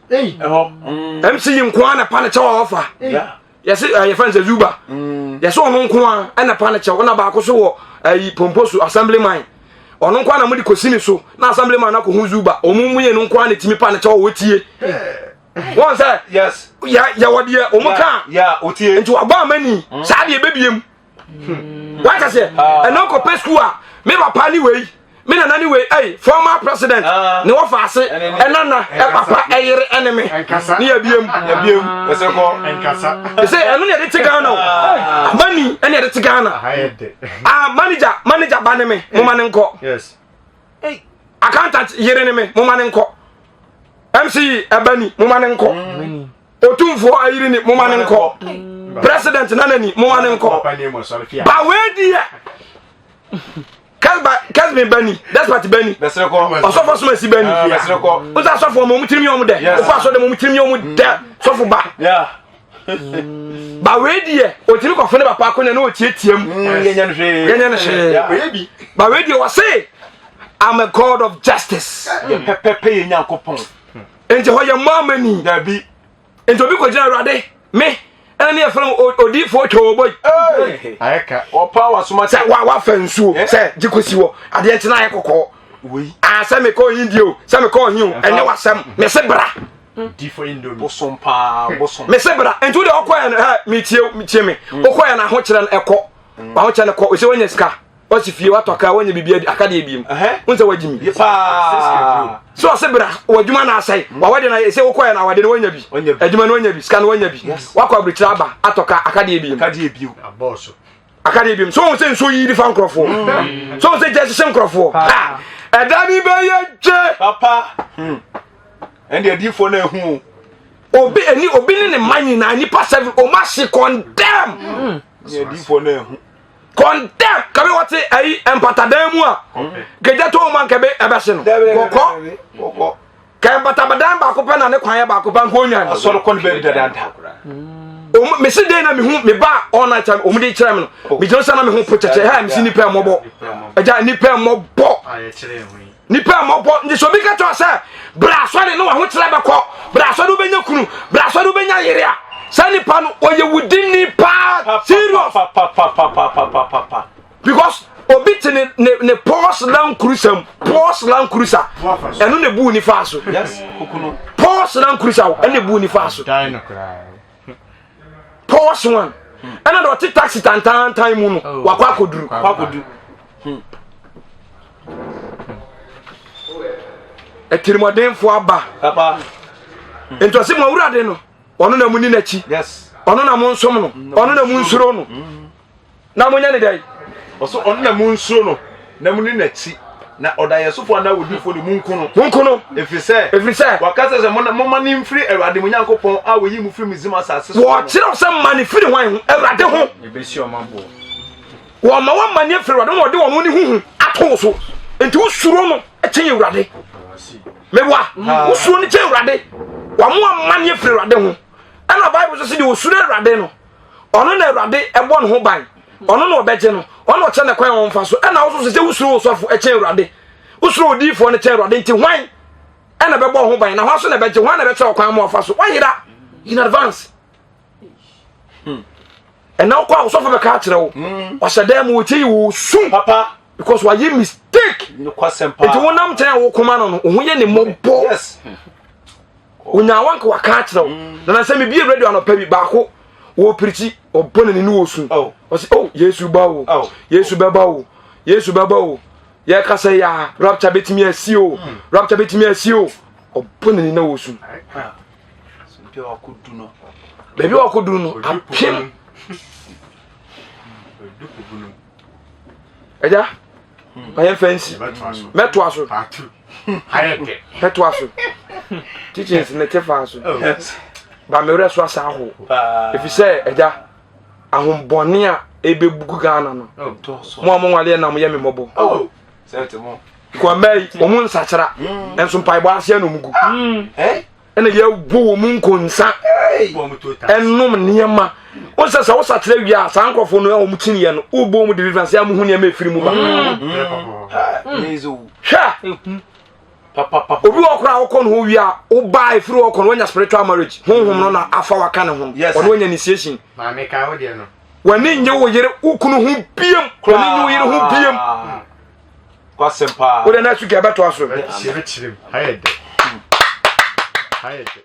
mce mm. nko ara na pa ne kyɛw a ɔfa yɛse eh, yɛfrɛ no sɛ zuba mm. yɛsɛ ɔno nko a ɛna pa ne kyɛw na baako so wɔ ayi eh, pompo so assembly man Ɔno nko na mode kɔsi ne so na assembly man akɔhu Zuba. Ɔmo mmienu nko na ɛtumi pa ne kyɛw wɔtie. Wɔn sɛ yɛwɔ deɛ ɔmo ka. Nti wabɔ amani hmm. saa deɛ ɛbɛbiem. Hmm. Wata sɛ ah. ɛno kɔpɛ sukuu a me papa ne wei me nana ne wei ɛyi former president ah. ne wɔfa ase ɛnana ɛpapa ɛyere ɛne me ne yɛbiem. Yɛbiem ɛsɛ kɔ. Ɛsɛ ɛno ne yɛde te Ghana o. Amani ɛne yɛde te Ghana. Ah manager manager ba ne me mo ma ne nkɔ. Yes. Accountant yere ne me mo ma ne nkɔ. MC ɛbani mo ma ne nkɔ. Mm. Otumfoɔ ayiri ni mo ma ne nkɔ. Mm. President nana ni mo ma ne nkɔ. Ba wei deɛ. Kesbi bani despite bani. Ɔsɔfo soma si bani. Nsa asɔfo ɔmo ɔmo tirim yɛ ɔmo dɛ. Okɔ asɔ dɛ ɔmo tirim yɛ ɔmo dɛ. Sɔfo ba. Yeah. Ba wei deɛ ɔtumi kɔfo ne papa akonnwa na ɔtiatia mu mm, yɛnyɛ no hwee ba wei deɛ ɔse I'm a God of justice. Pɛpɛpɛ yɛ Nyankopɔn. Nti hɔ yɛ mmɔ amani. Dabi. Nti obi kɔgyina Awurade me ɛna ne yɛfrɛ no odiifoɔ twɛwɔbɔ yi. Ɔpa wasoma sɛ wa wafa nsuo sɛ gye kɔsi hɔ adeɛ nkyena ayɛ kɔkɔɔ. Ah sɛ mekɔ India o sɛ mekɔ ɔhe o ɛnyɛ wasɛm mese bra. Bosom paa bosom. Mese bra nti wode ɔkɔɛ no ɛ metie metie me mm. wokɔɛ no ahokyerɛ no ɛkɔ mm. ahokyerɛ no kɔ ɔsɛ wanya sika wasi fie watɔ kaa wanya biribi adi aka deɛ biem wo sɛ wagyi mi sɛ ɔse bra w'adwuma no asɛe mm. wawade no sɛ wokɔɛ no awade no wanya bi adwuma no wanya bi sika no wanya bi wakɔ aburokyerɛ aba atɔ kaa aka deɛ biem aka deɛ biem so wɔn sɛ nsuo yi de fa nkurɔfoɔ mm. so wɔn sɛ gya hyehyɛ nkurɔfoɔ ɛda bi bɛyɛ gye. papa hmm. ɛnde adiifoɔ no ehu o. Obi ɛni obi ne ne mma nyinaa nipa sɛbi wɔn ahye condemn. Hmm. ɛnde adiifoɔ no ehu. Condemn kabi wɔte ayi mpatadan mu a kegya to wɔn a nkɛbe ɛbɛhye no kɔkɔ. Kɛ mpatadan baako pɛ na ne kwan yɛ baako pɛ nko onwan. Asɔre kɔ ne baabi dadaada. Ɔmo mesi den na mehu me ba all night time ɔmo de kyerɛ me no. Oh. Me gyina sɛ na mehu po kyɛkyɛ ha mesi nipa mmɔbɔ. Agya nipa mmɔbɔ. Nipa mmɔbɔ nti sɛ obi ka kyerɛ sɛ bra asɔre ne wahokyerɛ bɛkɔ bra asɔre wobɛnya kunu bra asɔre wobɛnya yere a saa nipa no ɔyɛ wudini paa serious. Because obi te ne ne ne Porsche Land Cruiser mu Porsche Land Cruiser ɛno na ebu nifa so. Yes, kuku Porsche Land Cruiser ɛna ebu nifa so. Porsche one ɛna de ɔte taxi tantantan mu no oh. wakɔ akɔduru. Akɔduru. Hmm. Atirimɔdenfoɔ aba. Papa. Nti ɔsi mu awurade no ɔno na mu ni n'akyi. Yes. Ɔno na mu nsom no ɔno na mu nsuro no. Mm. Na monyɛ ne dɛn? Ɔso ɔno na munsuro no, na muni n'akyi, na ɔdaeɛsofoɔ anaa odiyifoɔ de monku no. Monku no. Ɛfiri sɛ. Ɛfiri sɛ. Waka sɛ sɛ momma ne mfiri Awurade mo Nyankopɔn a ɔyii mo firi Misraim asase so. Wɔkyerɛw sɛ ma ne firi hwan ho? Awurade ho. Ɛbɛsi ɔma boɔ. Wɔma wɔma ne afiri Awurade ho, wɔde wɔn ne huhu ato wo so. Nti wosuro no kyɛn Awurade. Meboa. Wosuro no kyɛn Awurade. Wɔn ama ne afiri Awurade ho. Ɛna Bible nso sɛ deɛ osuro Awurade no. ɔno na awurade ɛbɔ ne ho ban ɔno na ɔbɛgye no ɔno ɔkyɛ ne kwan a ɔmfa so ɛna woso sɛ wosuro wo sɔfo ɛkyɛn awurade wosuro odiyifoɔ no kyɛn awurade nti hwan ɛna bɛbɔ ho ban na hwan so na ɛbɛgye hwan na ɛbɛkyerɛ ɔkwan ma ɔfa so wayera in advance hmm. ɛna wokɔ a wosɔfo bɛka akyerɛ wo hmm. ɔhyɛ dan mu wɔkyɛ yi wo sum papa because wayɛ mistake nti wonam nkyɛn a wokoma no no wo ho yɛ ne mmɔbɔ yes. onyaa wanka waka akyerɛ wo mm. na sɛ mebie radio anɔpa bi baako wɔpirikyi ɔbɔ n'ani ne wɔsu oh. ɔsɛ oh yesu ba o oh. yesu bɛba o yesu bɛba o yɛka sɛ yɛ a rapture bɛtumi asi o mm. rapture bɛtumi asi o ɔbɔ n'ani na wɔsu ah. baabi a wakɔduru no apem agya ma yɛmfa nsi mɛtoa so mɛtoa so teachings ne te faa so oh. ba me werɛ so asa aho ɛfiri sɛ agya ahombɔne a ɛbɛbugu ghana no oh. mo a monwaleɛ nam yɛ me mmɔbɔ oh. because mmaa yi wɔn nsakyera nso mpaebɔ aseɛ na wɔn gu hmm. eh? ɛna yɛbɔ wɔn mu nkonsa ɛnom nneɛma wɔn sɛ sɛ wosakyerɛ wie a saa nkurɔfoɔ no a wɔn kyiniiɛ no wobɔ wɔn deliverance a wɔn ho nneɛma efiri mu ba hwɛ obi wɔ koraa wokɔ ne ho wie a wobaa efiri wɔ kɔ no wanya spiritual marriage honhom no na afa waka ne ho ɔno wanya initiation w'ani nye wo yere wo kunu ho biem w'ani nye wo yere ho biem. Kwasɛm paa. Wode na suki ɛbɛtoa so. Kyerɛkyerɛ mu. Ha yɛ dɛ. Ha yɛ dɛ.